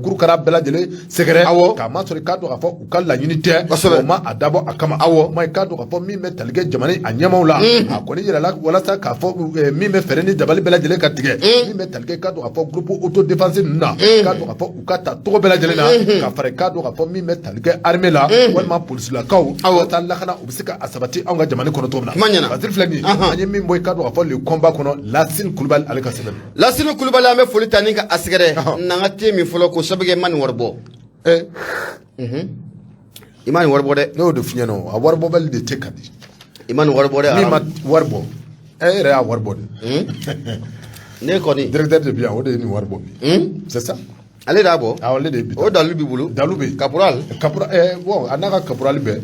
kurukara bɛɛ lajɛlen sɛgɛrɛ, k'a masɔrɔ i k'a dɔn k'a fɔ u ka laɲini tɛ, o ma a dabɔ a kama. Ma i k'a dɔn k'a fɔ min bɛ tali kɛ jamana a ɲɛmaaw la, a kɔni yirala walasa k'a fɔ min bɛ fɛɛrɛ ni dabali bɛɛ lajɛlen ka tigɛ, min bɛ tali kɛ, i k'a dɔn k'a fɔ groupe autodéfense ninnu na, i k'a dɔn k'a fɔ u ka ta cogo bɛɛ lajɛlen na ka fara, i k'a dɔn k'a fɔ min bɛ tali kɛ armée la walima polisilakaw, ka lakana u bɛ se ka a sabati anw ka jamana kɔnɔ cogo min na. Kuma ɲɛna. Fasiri filɛ nin ye, an ye min bɔ, i k'a dɔn k'a fɔ le combat kɔnɔ, Lasini Kulubali ale ka sɛbɛn. Lasini Kulubali, an bɛ foli ta ni ka a sɛgɛrɛ n'an ka te min fɔlɔ, ko sabu kɛ i ma nin wari bɔ. I ma nin wari bɔ dɛ. Ne y'o de f'i ɲɛna, a wari bɔbali de tɛ ka di. I ma nin wari bɔ dɛ. Min ma wari bɔ, e yɛrɛ y'a wari bɔ de. Ne kɔni. Directeur de bɛ yan, o de ye nin wari bɔ bi. C'est ça. Ale de y'a bɔ. Awɔ, ale de ye bi. O dalu b'i bolo. Dalu bɛ yen. Caporal. Caporal, bon, a n'a ka caporal bɛɛ.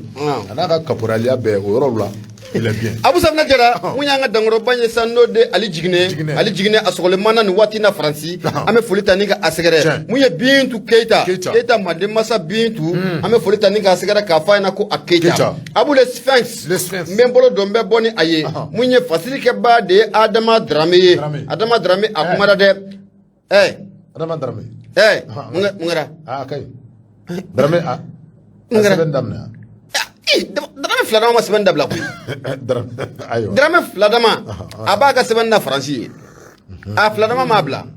A n'a ka caporaliya bɛɛ, o yɔrɔw la. Il est bien. Abu Safinɛ Jara, mun y'an ka dankɔrɔba ye sa, n'o de Ali Jiginɛ, Ali Jiginɛ a sɔgɔlen mana nin waati na Faransi, an bɛ foli ta ni ka a sɛgɛrɛ. Mun ye Bintu Keyita, Keyita manden masa Bintu, an bɛ foli ta ni k'a sɛgɛrɛ k'a fɔ a ɲɛna ko a Keyita. Abu le Sphinx, n bɛ n bolo don n bɛ bɔ ni a ye. Mun ye fasirikɛbaa de ye, Adama Darame ye. Adama Darame a kumara dɛ. Adama Darame. Mun kɛra? A ka ɲi. Darame a. Mun kɛra? Sɛbɛn daminɛ. Darame fila dama ma sɛbɛn dabila koyi. Ayiwa. Darame fila dama a b'a ka sɛbɛn da Faransi ye. A fila dama m'a bila. N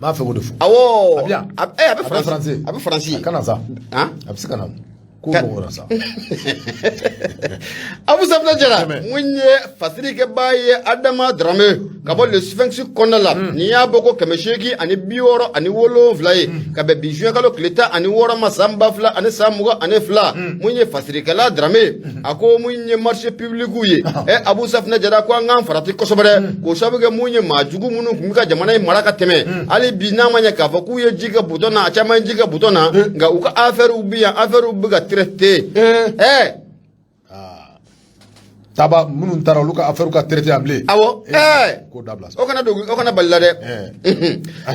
b'a fɛ k'o de fɔ. Awɔ. A bɛ yan. A bɛ Faransi. A bɛ Faransi. A kana sa. Han? A bɛ se ka na. Ko mɔgɔ sa. Abu Safinɛ Jara, mun ye fasirikɛbaa ye Adama Darame ka bɔ le Sphinx kɔnɔna la, n'i y'a bɔ ko 867 ye ka bɛn bi juin kalo tile 16 ma san 2022, mun ye fasirikɛla Darame, a ko mun ye marché public ye, Abu Safinɛ Jara ko an k'an farati kosɛbɛ dɛ, k'o sababu kɛ mun ye maa jugu minnu tun bɛ ka jamana in mara ka tɛmɛ, hali bi n'a ma ɲɛ k'a fɔ k'u ye ji kɛ butɔn na, a caman ye ji kɛ butɔn na, nka u ka affaire bɛ yan, affaire bɛ ka traité. Taba minnu taara, olu ka affaire ka traité yan bilen. Awɔ. K'o dabila sa. O kana dogo, o kana bali la dɛ.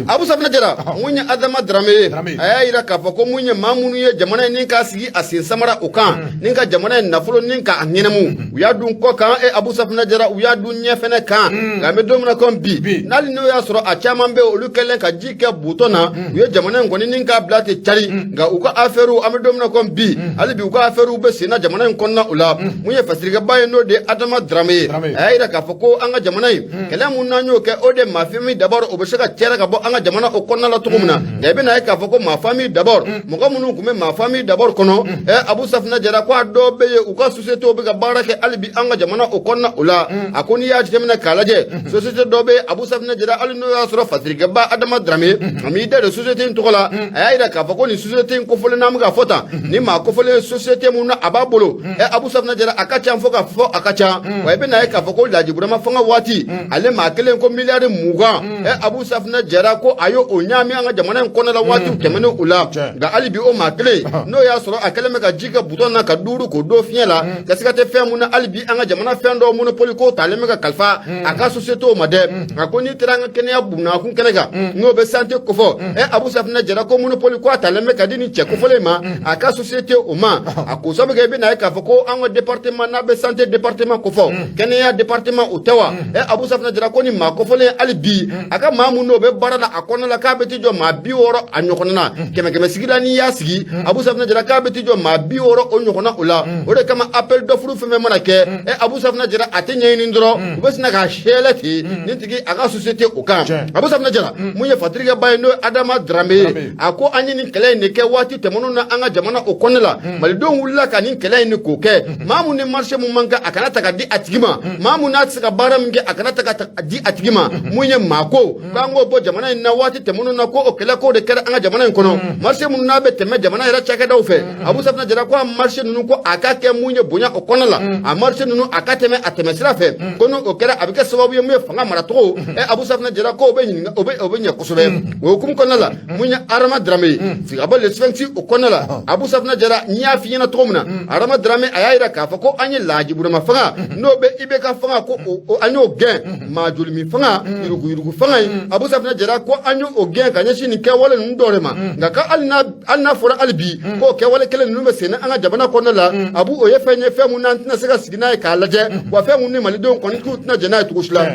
Abu Safinɛ Jara, mun ye Adama Darame ye, a y'a yira k'a fɔ ko mun ye maa minnu ye jamana in ni k'a sigi a sen samara o kan, ni ka jamana in nafolo ni k'a ɲɛnɛmu, u y'a dun kɔ kan, Abu Safinɛ Jara, u y'a dun ɲɛ fɛnɛ kan. Nka an bɛ don min na komi bi, n'hali n'o y'a sɔrɔ a caman bɛ yen, olu kɛlen ka ji kɛ butɔn na, u ye jamana in kɔni ni k'a bila ten cari, nka u ka affaire, an bɛ don min na komi bi, hali bi u ka affaire bɛ sen na jamana in kɔnɔna o la. Mun ye fasirikɛba ye, n'o de ye Adama Dramé ye. Dramé. A y'a yira k'a fɔ ko an ka jamana in, kɛlɛ mun n'an y'o kɛ, o de ma famille d'abord, o bɛ se ka cɛrɛ ka bɔ an ka jamana o kɔnɔna la cogo min na. Nka i bɛna ye k'a fɔ ko ma famille d'abord, mɔgɔ minnu tun bɛ ma famille d'abord kɔnɔ, Abu Safinɛ Jara ko a dɔw bɛ yen, u ka société bɛ ka baara kɛ hali bi an ka jamana o kɔnɔna o la. A ko n'i y'a jateminɛ k'a lajɛ, société dɔ bɛ yen, Abu Safinɛ Jara, hali n'o y'a sɔrɔ fasirikɛba Adama Dramé a m'i da don société in tɔgɔ la, a y'a yira k'a fɔ ko nin société in kofɔlen n'an bɛ ka fɔ tan, ni maa kofɔlen société mun na a b'a bolo, Abu Safinɛ Jara, a ka ca fo ka fɔ a ka ca wa. I bɛna ye k'a fɔ ko Laji Burama fanga waati, ale maa kelen ko miliyari 20, Abu Safinɛ Jara ko a ye o ɲaami an ka jamana in kɔnɔ la waatiw tɛmɛnen o la. Nka hali bi o maa kelen, n'o y'a sɔrɔ a kɛlen bɛ ka ji kɛ butɔn na ka duuru k'o don fiɲɛ la, ka siga tɛ fɛn mun na, hali bi an ka jamana fɛn dɔw monopole ko talen bɛ ka kalifa a ka société ma dɛ. A ko n'i taara an ka kɛnɛya bunakun kɛnɛ kan, n'o bɛ santé kofɔ, Abu Safinɛ Jara ko monopole ko a talen bɛ ka di nin cɛ kofɔlen ma, a ka société o ma. A ko sabu kɛ i bɛna ye k'a fɔ ko an ka département n'a bɛ santé département kofɔ, kɛnɛya département o tɛ wa? Abu Safinɛ Jara ko ni maa kofɔlen, hali bi a ka maa mun n'o bɛ baara la a kɔnɔna la, k'a bɛ t'i jɔ maa 60 a ɲɔgɔnna na, kɛmɛ kɛmɛ sigi la, n'i y'a sigi, Abu Safinɛ Jara k'a bɛ t'i jɔ maa 60 o ɲɔgɔnna o la. O de kama appel d'offre fɛn fɛn mana kɛ, Abu Safinɛ Jara, a tɛ ɲɛɲini dɔrɔn, u bɛ sin k'a sɛlɛ ten nin tigi a ka société o kan. Abu Safinɛ Jara, mun ye fatirikɛba ye, n'o ye Adama Dramé ye, a ko an ye nin kɛlɛ in de kɛ waati tɛmɛnenw na an ka jamana o kɔnɔna la. Malidenw wulila ka nin kɛlɛ in de k'o kɛ. Maa mun ni marché mun man kan, a kana ta ka di a tigi ma. Maa mun n'a tɛ se ka baara min kɛ, a kana ta ka di a tigi ma. Mun ye maa ko k'an k'o bɔ jamana in na waati tɛmɛnenw na, ko o kɛlɛ ko de kɛra an ka jamana in kɔnɔ. Marché minnu n'a bɛ tɛmɛ jamana yɛrɛ cakɛdaw fɛ, Abu Safinɛ Jara ko a marché ninnu, ko a ka kɛ mun ye bonya o kɔnɔna la, a marché ninnu a ka tɛmɛ a tɛmɛ sira fɛ, ko n'o kɛra, a bɛ kɛ sababu ye mun ye fanga maracogo, Abu Safinɛ Jara ko o bɛ ɲininka, o bɛ ɲɛ kosɛbɛ. O hukumu kɔnɔna la, mun ye Adama Dramé ye ka bɔ Le Sphinx o kɔnɔna la, Abu Safinɛ Jara, n'i y'a f'i ɲɛna cogo min na, Adama Dramé a y'a yira k'a fɔ ko an ye Laji Burama fanga, n'o bɛ IBK fanga, ko an y'o gɛn, maa jolimi fanga, yuruguyurugu fanga ye, Abu Safinɛ Jara ko an y'o gɛn ka ɲɛsin nin kɛwale ninnu dɔw de ma. Nka ka hali n'a fɔra hali bi k'o kɛwale kelen ninnu bɛ sen an ka jamana kɔnɔna la, Abu, o ye fɛn ye, fɛn mun n'an tɛna se ka sigi n'a ye k'a lajɛ wa, fɛn mun ni malidenw kɔni k'u tɛna jɛn n'a ye cogo si la.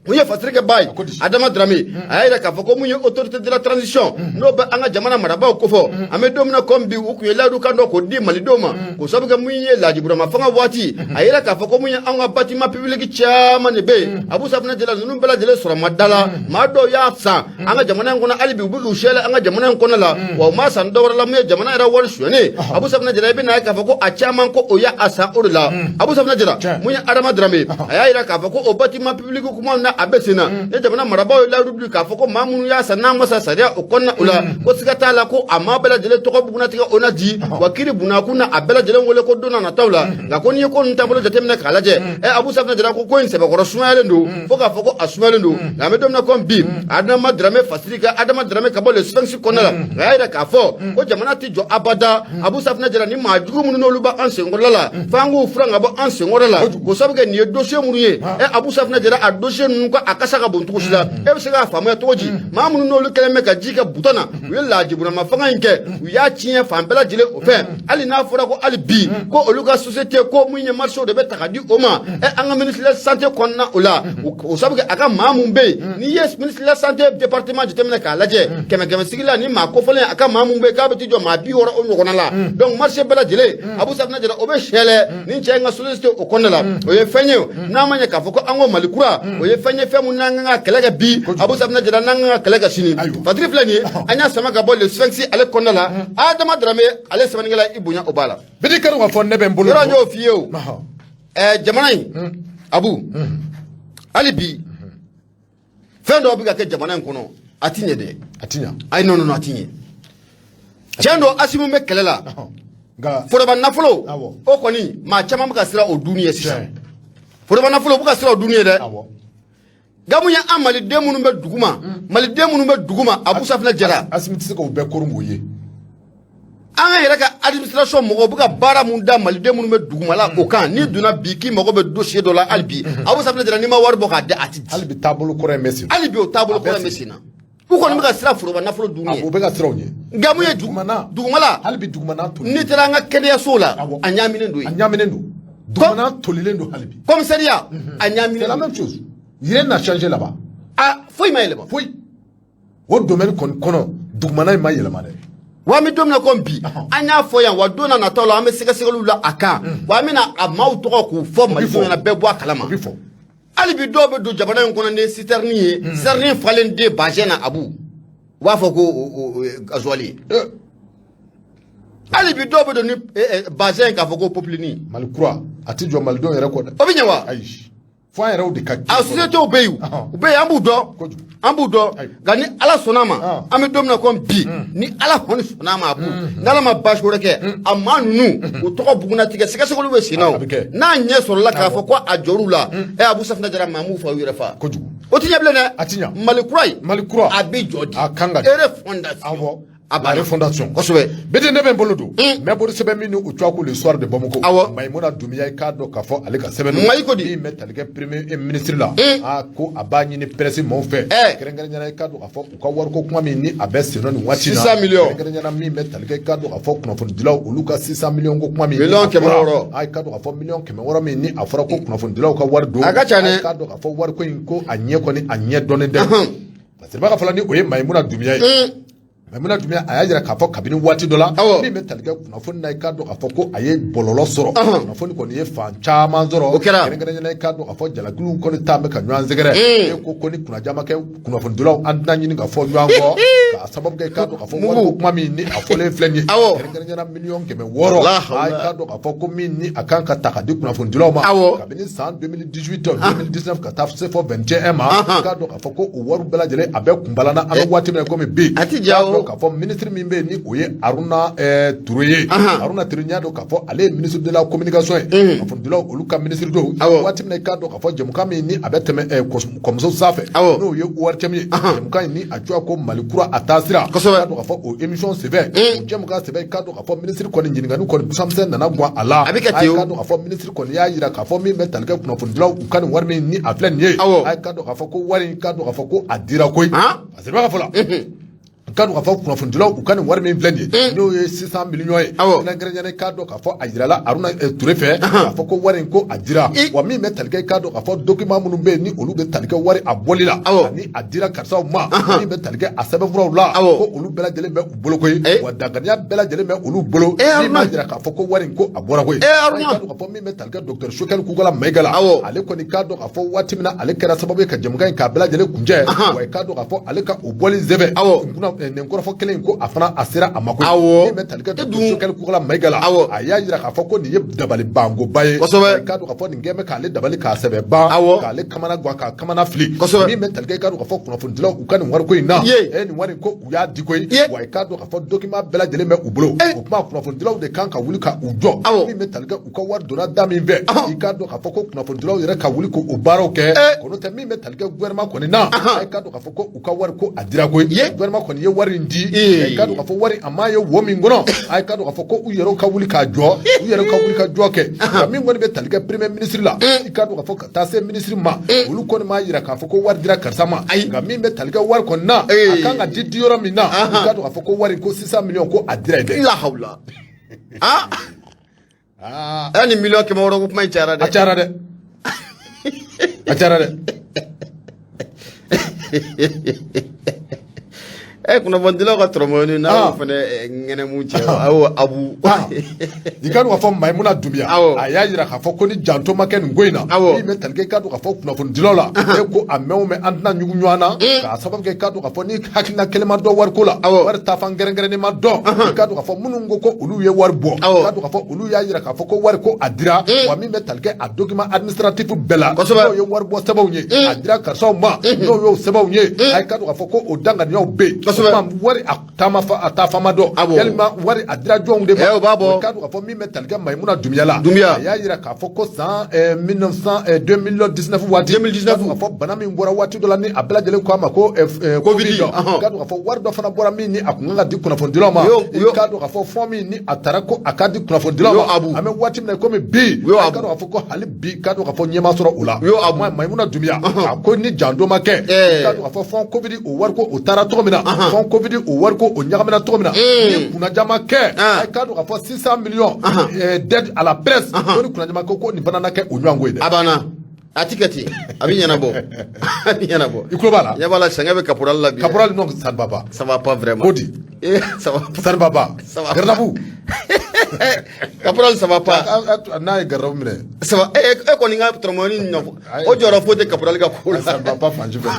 Mun ye fasirikɛba ye Adama Dramé, a y'a yira k'a fɔ ko mun ye autorité de la transition, n'o bɛ an ka jamana marabaaw kofɔ, an bɛ don min na komi bi, u tun ye layidu kan dɔ k'o di malidenw ma, k'o sababu kɛ mun ye Laji Burama fanga waati. A yira k'a fɔ ko mun ye an ka bâtiment public caman de bɛ yen, Abu Safinɛ Jara, ninnu bɛɛ lajɛlen sɔrɔ ma da la, maa dɔw y'a san an ka jamana in kɔnɔ, hali bi u bɛ k'u sɛlɛ an ka jamana in kɔnɔ la wa. U ma san dɔwɛrɛ la, mun ye jamana yɛrɛ wari sonyɛnen, Abu Safinɛ Jara, i bɛna ye k'a fɔ ko a caman ko o y'a san o de la. Abu Safinɛ Jara, mun ye Adama Dramé, a y'a yira k'a fɔ ko o bâtiment public kuma na a bɛ sen na, ni jamana marabaaw ye layidu di k'a fɔ ko maa minnu y'a san n'a ma sa sariya o kɔnɔna o la, ko siga t'a la ko a maa bɛɛ lajɛlen tɔgɔ bugunnatigɛ o na di wa, kiiri bunakun na a bɛɛ lajɛlen wele ko don na nataw la. Nka ko n'i ye ko ninnu taabolo jateminɛ k'a lajɛ, Abu Safinɛ Jara ko in sɛbɛkɔrɔ sumayalen don fo k'a fɔ ko a sumayalen don. Nka an bɛ don min na komi bi, Adama Dramé fasiri ka Adama Dramé ka bɔ Le Sphinx kɔnɔna la, a y'a yira k'a fɔ ko jamana tɛ jɔ abada, Abu Safinɛ Jara, ni maa jugu minnu n'olu b'an senkɔrɔla la, f'an k'u furan ka bɔ an senkɔrɔ la, k'o sababu kɛ nin ye dossier minnu ye, Abu Safinɛ Jara, a dossier ninnu ko a kasa ka bon cogo si la. E bɛ se k'a faamuya cogo di? Maa minnu n'olu kɛlen bɛ ka ji kɛ butɔn na, u ye Laji Burama fanga in kɛ, u y'a tiɲɛ fan bɛɛ lajɛlen o fɛ, hali n'a fɔra ko hali bi ko olu ka société ko mun ye marché de bɛ ta ka di o ma, an ka ministre de la santé kɔnɔna o la, o sababu kɛ a ka maa mun bɛ yen, n'i ye ministre de la santé département jateminɛ k'a lajɛ, kɛmɛ kɛmɛ sigi la, ni maa kofɔlen a ka maa mun bɛ yen k'a bɛ t'i jɔ maa 60 o ɲɔgɔnna la. Donc marché bɛɛ lajɛlen, Abu Safinɛ Jara, o bɛ sɛlɛ ni cɛ in ka société o kɔnɔna la. O ye fɛn ye n'a ma ɲɛ k'a fɔ ko an ko Mali kura, o ye fɛn ye, fɛn mun n'an kan ka kɛlɛ kɛ bi, Abu Safinɛ Jara, n'an kan ka kɛlɛ kɛ sini. Fatiri filɛ nin ye, an y'a sama ka bɔ Le Sphinx ale kɔnɔna la. Adama Dramé ale sɛbɛnnikɛla, i bonya o b'a la. Bidi kari ka fɔ ne bɛ n bolo. Yɔrɔ n y'o f'i ye o, jamana in, Abu, hali bi fɛn dɔw bɛ ka kɛ jamana in kɔnɔ, a ti ɲɛ dɛ. A ti ɲɛ. Ayi, non non non, a ti ɲɛ. Tiɲɛ don, Asimu bɛ kɛlɛ la. Nka foroba nafolo o kɔni, maa caman bɛ ka siran o dunni ye sisan. Foroba nafolo, u bɛ ka siran o dunni ye dɛ. Nka mun ye an maliden minnu bɛ duguma, maliden minnu bɛ duguma, Abu Safinɛ Jara, Asimi tɛ se k'o bɛɛ koron k'o ye. An ka yɛrɛ ka administration mɔgɔw bɛ ka baara mun da maliden minnu bɛ duguma la o kan, n'i donna bi k'i mago bɛ dossier dɔ la, hali bi, Abu Safinɛ Jara, n'i ma wari bɔ k'a di, a ti di. Hali bi taabolo kɔrɔ in bɛ sen. Hali bi o taabolo kɔrɔ in bɛ sen na. U kɔni bɛ ka siran foroba nafolo dunni ye. U bɛ ka siran o ɲɛ. Nka mun ye dugumana dugumala? Hali bi dugumana tolilen. N'i taara an ka kɛnɛyaso la, a ɲaaminen don A yen. ɲaaminen don. Dugumana tolilen don hali bi. Commissariat, a ɲaaminen C'est la don. même chose. Rien n'a changé là-bas. A foyi ma yɛlɛma. Foyi. O domaine kɔni kɔnɔ, dugumana in ma yɛlɛma dɛ. Wa an bɛ don min na komi bi, an y'a fɔ yan, wa don na nataw la, an bɛ sɛgɛsɛgɛliw la a kan, wa an bɛna a maaw tɔgɔ k'u fɔ malidenw ɲɛna, bɛɛ bɔ a kalama. O bɛ fɔ. Hali bi dɔw bɛ don jamana in kɔnɔ ni citerne ye, citerne falen de bazɛn na, Abu, u b'a fɔ ko gasoil ye. Hali bi dɔw bɛ don ni bazɛn k'a fɔ ko popiline. Mali kura a tɛ jɔ malidenw yɛrɛ kɔ dɛ. O bɛ ɲɛ wa? Ayi, fo an yɛrɛw de ka. A sociétés bɛ yen, u bɛ yen, an b'u dɔn, an b'u dɔn. Nka ni Ala sɔnna a ma, an bɛ don min na komi bi, ni Ala kɔni sɔnna a ma, Abu, ni Ala ma baasi wɛrɛ kɛ, a maa ninnu u tɔgɔ bugunnatigɛ, sɛgɛsɛgɛliw bɛ sen na o. N'a ɲɛ sɔrɔla k'a fɔ ko a jɔr'u la, ɛ Abu Safinɛ Jara, maa m'u fa u yɛrɛ fa. Kojugu. O tɛ ɲɛ bilen dɛ. A tɛ ɲɛ. Mali kura in. Mali kura. A bɛ jɔ di. A kan ka. Refondation. Awɔ. A La refondation. Kosɛbɛ. Bete ne bɛ n bolo don. N bɛ bolo sɛbɛn min ni u tɔgɔ ko Le Soir de Bamako. Awɔ. Mayimuna Dunbiya, i k'a dɔn k'a fɔ ale ka sɛbɛn don. Mayi ko di? Min bɛ tali kɛ premier ministre la. A ko a b'a ɲini presse maaw fɛ. Kɛrɛnkɛrɛnnenya la, i k'a dɔn k'a fɔ u ka wariko kuma min ni a bɛ sen na nin waati in na. 600 millions. Kɛrɛnkɛrɛnnenya la, min bɛ tali kɛ, i k'a dɔn k'a fɔ kunnafonidilaw olu ka 600 millions ko kuma min. 600 millions. A i k'a dɔn k'a fɔ 600 millions min ni a fɔra ko kunnafonidilaw ka wari don. A ka ca dɛ. A k'a dɔn k'a fɔ wariko in ko a ɲɛ kɔni a ɲɛ dɔnnen tɛ. Parce que b'a fɔla ni o ye Mayimuna Dunbiya ye. Mayimuna Dunbiya a y'a jira k'a fɔ kabini waati dɔ la, min bɛ tali kɛ kunnafoni na, i k'a dɔn k'a fɔ ko a ye bɔlɔlɔ sɔrɔ, kunnafoni kɔni ye fan caman sɔrɔ. O kɛra. Kɛrɛnkɛrɛnnenya la, i k'a dɔn k'a fɔ jalakiw kɔni taa bɛ ka ɲɔgɔn sɛgɛrɛ. E ko ni kunnaja ma kɛ kunnafonidilaw, an tɛna ɲini ka fɔ ɲɔgɔn kɔ k'a sababu kɛ, i k'a dɔn k'a fɔ wariko kuma min ni a fɔlen filɛ nin ye. Kɛrɛnkɛrɛnnenya la, 600 millions, a k'a dɔn k'a fɔ ko min ni a kan ka ta ka di kunnafonidilaw ma. Kabini san 2018, 2019 ka taa se fɔ 21 ma, k'a dɔn k'a fɔ ko o wari bɛɛ lajɛlen a bɛɛ kunbalana an bɛ waati min na komi bi. A ti ja o. K'a fɔ ministre min bɛ yen ni o ye Haruna Ture ye. Haruna Ture, y'a dɔn k'a fɔ ale ye ministre de la communication ye, kunnafonidilaw olu ka ministre don. Waati min na, i k'a dɔn k'a fɔ jɛmukan min ni a bɛ tɛmɛ kɔmuso sanfɛ, n'o ye ORTM ye, jɛmukan in ni a tɔgɔ ko Mali kura a taasira. K'a dɔn k'a fɔ o émission senfɛ, o jɛmukan senfɛ, i k'a dɔn k'a fɔ ministre kɔni ɲininkali kɔni busamisɛn nana gan a la. A bɛ kɛ ten o. A k'a dɔn k'a fɔ ministre kɔni y'a jira k'a fɔ min bɛ tali kɛ kunnafonidilaw u ka nin wari min ni a filɛ nin ye. A k'a dɔn k'a fɔ ko wari in, k'a dɔn k'a fɔ ko a dira koyi. Parce que b'a fɔ la, k'a dɔn k'a fɔ kunnafonidilaw u ka nin wari min filɛ nin ye, n'o ye 600 millions ye, kɛrɛnkɛrɛnnenya la, i k'a dɔn k'a fɔ a jirala Haruna Ture fɛ k'a fɔ ko wari in ko a dira. Wa min bɛ tali kɛ, i k'a dɔn k'a fɔ document minnu bɛ yen ni olu bɛ tali kɛ wari a bɔli la, ani a dira karisaw ma, min bɛ tali kɛ a sɛbɛnfuraw la, ko olu bɛɛ lajɛlen bɛ u bolo koyi. Wa danganiya bɛɛ lajɛlen bɛ olu bolo min b'a jira k'a fɔ ko wari in ko a bɔra koyi. I k'a dɔn k'a fɔ min bɛ tali kɛ docteur Choguel Kokalla Maïga la, ale kɔni k'a dɔn k'a fɔ waati min na ale kɛra sababu ye ka jɛmukan in k'a bɛɛ lajɛlen kuncɛ. Wa i k'a dɔn k'a fɔ ale ka o bɔli senfɛ, nin kɔrɔfɔ kelen in ko a fana a sera a ma koyi. Min bɛ tali kɛ docteur Choguel Kokalla Maïga la, a y'a jira k'a fɔ ko nin ye dabali bankoba ye. I k'a dɔn k'a fɔ nin kɛn bɛ k'ale dabali k'a sɛbɛ ban, k'ale kamana gan, k'a kamana fili. Min bɛ tali kɛ, i k'a dɔn k'a fɔ kunnafonidilaw u ka nin wariko in na, nin wari ko u y'a di koyi. Wa i k'a dɔn k'a fɔ document bɛɛ lajɛlen bɛ u bolo. O tuma kunnafonidilaw de kan ka wuli ka u jɔ. Min bɛ tali kɛ u ka wari donna da min fɛ, i k'a dɔn k'a fɔ ko kunnafonidilaw yɛrɛ ka wuli k'o baaraw kɛ. Ko n'o tɛ, min bɛ tali kɛ gouvernement kɔni na, i k'a dɔn k'a fɔ ko u ka wari ko a dira koyi. Gouvernement kɔni ye wari in di, i k'a dɔn k'a fɔ wari a ma ye wo min kɔnɔ, a k'a dɔn k'a fɔ ko u yɛrɛw ka wuli k'a jɔ, u yɛrɛw ka wuli ka jɔ kɛ. Nka min kɔni bɛ tali kɛ premier ministre la, i k'a dɔn k'a fɔ ka taa se ministre ma, olu kɔni m'a jira k'a fɔ ko wari dira karisa ma. Nka min bɛ tali kɛ wari kɔni na, a kan ka di yɔrɔ min na, i k'a dɔn k'a fɔ ko wari ko 600 millions ko a dira yen dɛ. La hawla. Ah, ni 600 millions ko kuma in cayara dɛ. A cayara dɛ, a cayara dɛ. Kunnafonidilaw ka tɔrɔmɔni n'a y'o fana ŋɛnɛmu cɛ, awɔ Abu. I k'a dɔn k'a fɔ Mayimuna Dunbiya, a y'a jira k'a fɔ ko ni janto ma kɛ nin ko in na, min bɛ tali kɛ, i k'a dɔn k'a fɔ kunnafonidilaw la, e ko a mɛn o mɛn an tɛna ɲugu ɲɔgɔn na, k'a sababu kɛ, i k'a dɔn k'a fɔ ni hakilina kelen ma dɔn wariko la, wari taafan kɛrɛnkɛrɛnnen ma dɔn. I k'a dɔn k'a fɔ minnu ko ko olu ye wari bɔ, i k'a dɔn k'a fɔ olu y'a jira k'a fɔ ko wari ko a dira. Wa min bɛ tali kɛ a document administratif bɛɛ la, n'o ye wari bɔ sɛbɛnw ye, a dira karisaw ma, n'o y'o sɛbɛnw ye, a ye k'a dɔn k'a fɔ ko o danganiyaw bɛ yen. Wari a taama fa a taa fama dɔn, yalima wari a dira jɔnw de ma? O b'a bɔ. I k'a dɔn k'a fɔ min bɛ tali kɛ Mayimuna Dunbiya la, a y'a jira k'a fɔ ko san 19 2019 waati, 2019, k'a fɔ bana min bɔra waati dɔ la ni a bɛɛ lajɛlen ko a ma ko Covid, i k'a dɔn k'a fɔ wari dɔ fana bɔra min ni a kun kan ka di kunnafonidilaw ma. I k'a dɔn k'a fɔ fɔn min ni a taara ko a ka di kunnafonidilaw ma, an bɛ waati min na komi bi, i k'a dɔn k'a fɔ ko hali bi, k'a dɔn k'a fɔ ɲɛ ma sɔrɔ o la. Mayimuna Dunbiya a ko ni janto ma kɛ, i k'a dɔn k'a fɔ fonds Covid o wari ko o taara cogo min na, fonds Covid o wari ko o ɲagamina cogo min na, ni kunnaja ma kɛ, i k'a dɔn k'a fɔ 600 millions d'aide à la presse, ko ni kunnaja ma kɛ, ko nin fana na kɛ o ɲɔgɔn ko ye dɛ. A banna. A ti kɛ ten, a bɛ ɲɛnabɔ, a bɛ ɲɛnabɔ. I tulo b'a la. Ɲɛ b'a la, sɛgɛn bɛ caporal la bi. Caporal, non, ça ne va pas. Ça va pas vraiment. Ko di? Eh, ça va. Ça ne va pas. Ça va. Garde à vous. Caporal, ça va pas. N'a ye garde à vous minɛ. Ça va. E kɔni ka tɔrɔmɔni nɔfɛ o jɔyɔrɔ foyi tɛ caporal ka ko la. Ça ne va pas fan si fɛ.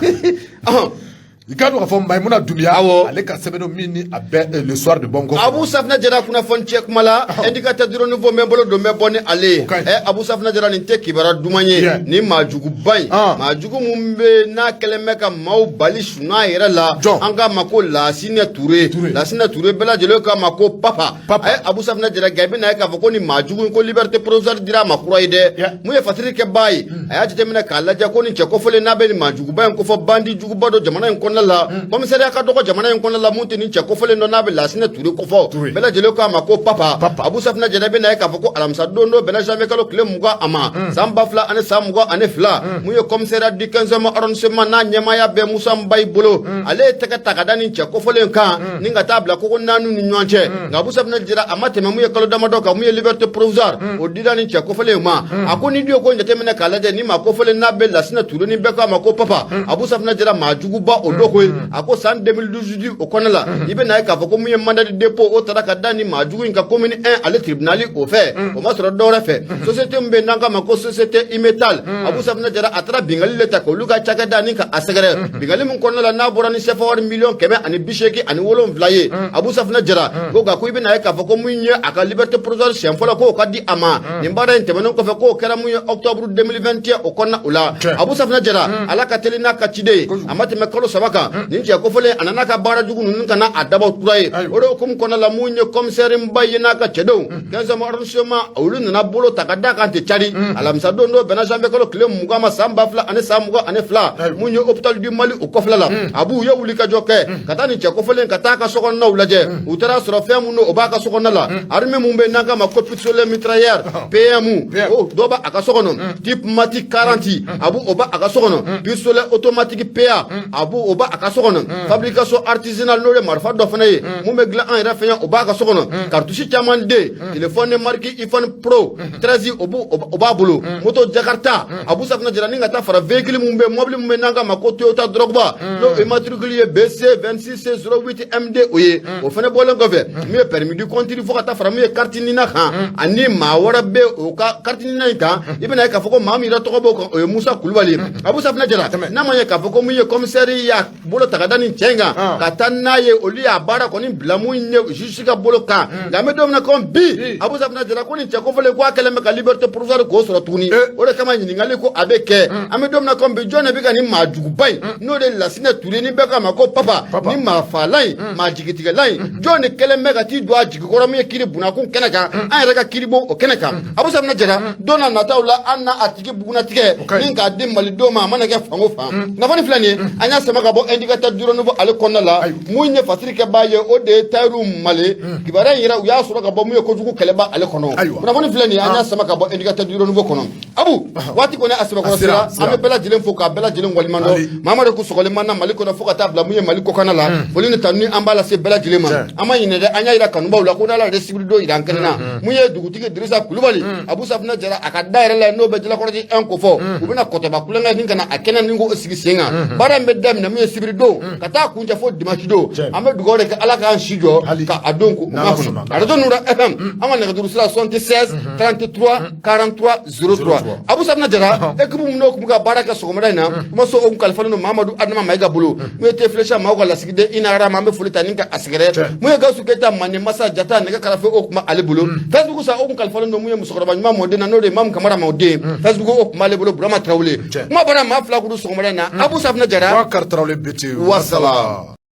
I k'a dɔn k'a fɔ Mayimuna Dunbiya, ale ka sɛbɛn min ni a bɛ Le Soir de Bamako. Abu Safinɛ Jara, kunnafoni cɛ kuma la, Indicateur du Renouveau bɛ n bolo don, bɛ bɔ ni ale ye. Ɛ, Abu Safinɛ Jara, nin tɛ kibaruya duman ye. Nin maajuguba in, maajugu mun bɛ n'a kɛlen bɛ ka maaw bali sunaa yɛrɛ la, an k'a ma ko Lasinɛ Ture. Lasinɛ Ture, bɛɛ lajɛlen k'a ma ko Papa. Ɛ, Abu Safinɛ Jara, nka i bɛna ye k'a fɔ ko nin maajugu in, ko liberté provisoire dira a ma kura ye dɛ. Mun ye fasiri kɛbaa ye, a y'a jateminɛ k'a lajɛ ko nin cɛ kofɔlen n'a bɛ nin maajuguba in kofɔ, bandi juguba dɔ jamana in kɔnɔna la, commissariat ka dɔgɔ jamana in kɔnɔna la mun tɛ nin cɛ kofɔlen dɔ n'a bɛ Lasinɛ Ture kofɔ, bɛɛ lajɛlen k'a ma ko Papa. Abu Safinɛ Jara, bɛna ye k'a fɔ ko alamisa don dɔ bɛnna janvier kalo tile 20 a ma, san 2022, mun ye commissariat du 15e arrondissement n'a ɲɛmaaya bɛ Musa Nbayi bolo, ale ye tɛgɛ ta ka da nin cɛ kofɔlen kan ni ka taa bila koko naani ni ɲɔgɔn cɛ. Nka Abu Safinɛ Jara, a ma tɛmɛ mun ye kalo damadɔ kan, mun ye liberté provisoire o dira nin cɛ kofɔlen ma. A ko ni du ye ko jateminɛ k'a lajɛ, ni maa kofɔlen n'a bɛ Lasinɛ Ture ni bɛɛ k'a ma ko Papa, Abu Safinɛ Jara, maa juguba o dɔ koyi. A ko san 2018 o kɔnɔna la, i bɛ na ye k'a fɔ ko mun ye mandat de dépôt o taara ka da ni maa jugu in ka commune 1 ale tribunal o fɛ, o ma sɔrɔ dɔwɛrɛ fɛ, société min bɛ yen n'an k'a ma ko société Imetal. Abu Safinɛ Jara, a taara bingali le ta k'olu ka cakɛda ni ka a sɛgɛrɛ, bingali min kɔnɔna la n'a bɔra ni CFA wari miliyɔn 187 ye. Abu Safinɛ Jara ko nka ko i bɛ na ye k'a fɔ ko mun ye a ka liberté provisoire siɲɛ fɔlɔ k'o ka di a ma, nin baara in tɛmɛnen kɔfɛ, k'o kɛra mun ye octobre 2021 o kɔnɔna o la. Abu Safinɛ Jara, Ala ka teli n'a ka ciden ye, a ma tɛmɛ kalo 3 kan, nin cɛ kofɔlen a nana ka baara jugu ninnu ka na a dabɔ kura ye. O de hukumu kɔnɔna la, mun ye commissaire ba ye n'a ka cɛdenw 15e arrondissement, olu nana bolo ta ka da kan ten cari alamisa don dɔ bɛnna janvier kalo tile 20 ma, san 2022, mun ye hôpital du Mali o kɔfɛla la. Abu ye wuli ka jɔ kɛ ka taa nin cɛ kofɔlen, ka taa ka sokɔnɔnaw lajɛ. U taara sɔrɔ fɛn mun don o b'a ka sokɔnɔna la, arme mun bɛ n'an k'a ma ko pistolet mitrailleur PM, o dɔ b'a ka so kɔnɔ, type Mati 40, Abu, o b'a ka so kɔnɔ, pistolet automatique PA, Abu, o b'a ka so kɔnɔ, fabrication artisanale n'o ye marifa dɔ fana ye mun bɛ dilan an yɛrɛ fɛ yan, o b'a ka so kɔnɔ, cartouche caman den, téléphone marque iPhone Pro 13, o b'a bolo, moto Jakarta. Abu Safinɛ Jara, ni ka taa fara véhicule mun bɛ, mobili mun bɛ n'an k'a ma ko Toyota Drogba, n'o immatricule ye BC 26 08 MD o ye. O fana bɔlen kɔfɛ, min ye permis de conduire, fo ka taa fara min ye carte NINA kan, ani maa wɛrɛ bɛ o ka carte NINA in kan, i bɛna ye k'a fɔ ko maa min yɛrɛ tɔgɔ b'o kan, o ye Musa Kulubali ye. Abu Safinɛ Jara, n'a ma ɲɛ k'a fɔ ko mun ye commissaire y'a bolo ta ka da nin cɛ in kan ka taa n'a ye, olu y'a baara kɔni bila mun ye juge ka bolo kan. Nka an bɛ don min na komi bi, Abu Safinɛ Jara, ko nin cɛ kofɔlen ko a kɛlen bɛ ka liberté provisoire k'o sɔrɔ tuguni. O de kama ɲininkali ko a bɛ kɛ, an bɛ don min na komi bi, jɔn de bɛ ka nin maa juguba in, n'o de Lasinɛ Ture ni bɛɛ k'a ma ko Papa, ni maa faalan in, maa jigitigɛla in, jɔn de kɛlen bɛ ka t'i don a jigi kɔrɔ min ye kiri bunakun kɛnɛ kan, an yɛrɛ ka kiri bon o kɛnɛ kan? Abu Safinɛ Jara, don n'a nataw la, an n'a a tigi bugunatigɛ ni k'a di malidenw ma, a mana kɛ fan o fan. Kunnafoni filɛ nin ye, an y'a sama ka bɔ Indicateur du Renouveau ale kɔnɔna la. Mun ye fasiri kɛbaa ye, o de ye Tayiru Male. Kibaruya in yɛrɛ, u y'a sɔrɔ ka bɔ mun ye kojugu kɛlɛba ale kɔnɔ. Kunnafoni filɛ nin ye, an y'a sama ka bɔ Indicateur du Renouveau kɔnɔ. Abu, waati kɔni a sɛbɛkɔrɔ sera, an bɛ bɛɛ lajɛlen fo k'a bɛɛ lajɛlen waleɲuman dɔn. Mamadu ko sɔgɔlen man na Mali kɔnɔ, fo ka taa bila mun ye Mali kɔkanna la, foli ni tanuni an b'a lase bɛɛ lajɛlen ma. An ma ɲinɛ dɛ, an y'a yira kanubaw la ko n'Ala yɛrɛ sibiri don yira an kɛnɛ na, mun ye dugutigi Dirisa Kulubali, Abu Safinɛ Jara, a ka da yɛrɛ la n'o bɛ Jalakɔrɔji 1 ko fɔ, u bɛna kɔtɔba kulonkɛ ni ka na a kɛnɛ ni k'o sigi sen kan. Baara in bɛ daminɛ mun ye sibiri don ka taa kuncɛ fo dimanche don. An bɛ dugawu de kɛ, Ala k'an si jɔ ka a don k'o makɔnɔ. Arajo Nura FM, an ka nɛgɛjuru sira 76 33 43 03. Abu Safinɛ Jara, équipe min n'o tun bɛ ka baara kɛ sɔgɔmada in na, kumaso o kun kalifalen don Mamadu Adama Mayiga bolo. Mun ye Tefilesa maaw ka lasigiden Ina Arama, an bɛ foli ta ni ka a sɛgɛrɛ. Mun ye Gawusu Keyita Mande Masa Jata, nɛgɛ karafe o kun b'ale bolo. Facebook sa, o kun kalifalen don mun ye musokɔrɔba ɲuman mɔden na, n'o de ye Mamu Kamara mɔden, Facebook o kun b'ale bolo, Burama Tarawele. Kuma bɔra maa fila kudu sɔgɔmada in na, Abu Safinɛ Jara. Boubacar Tarawele Bete. Wasala.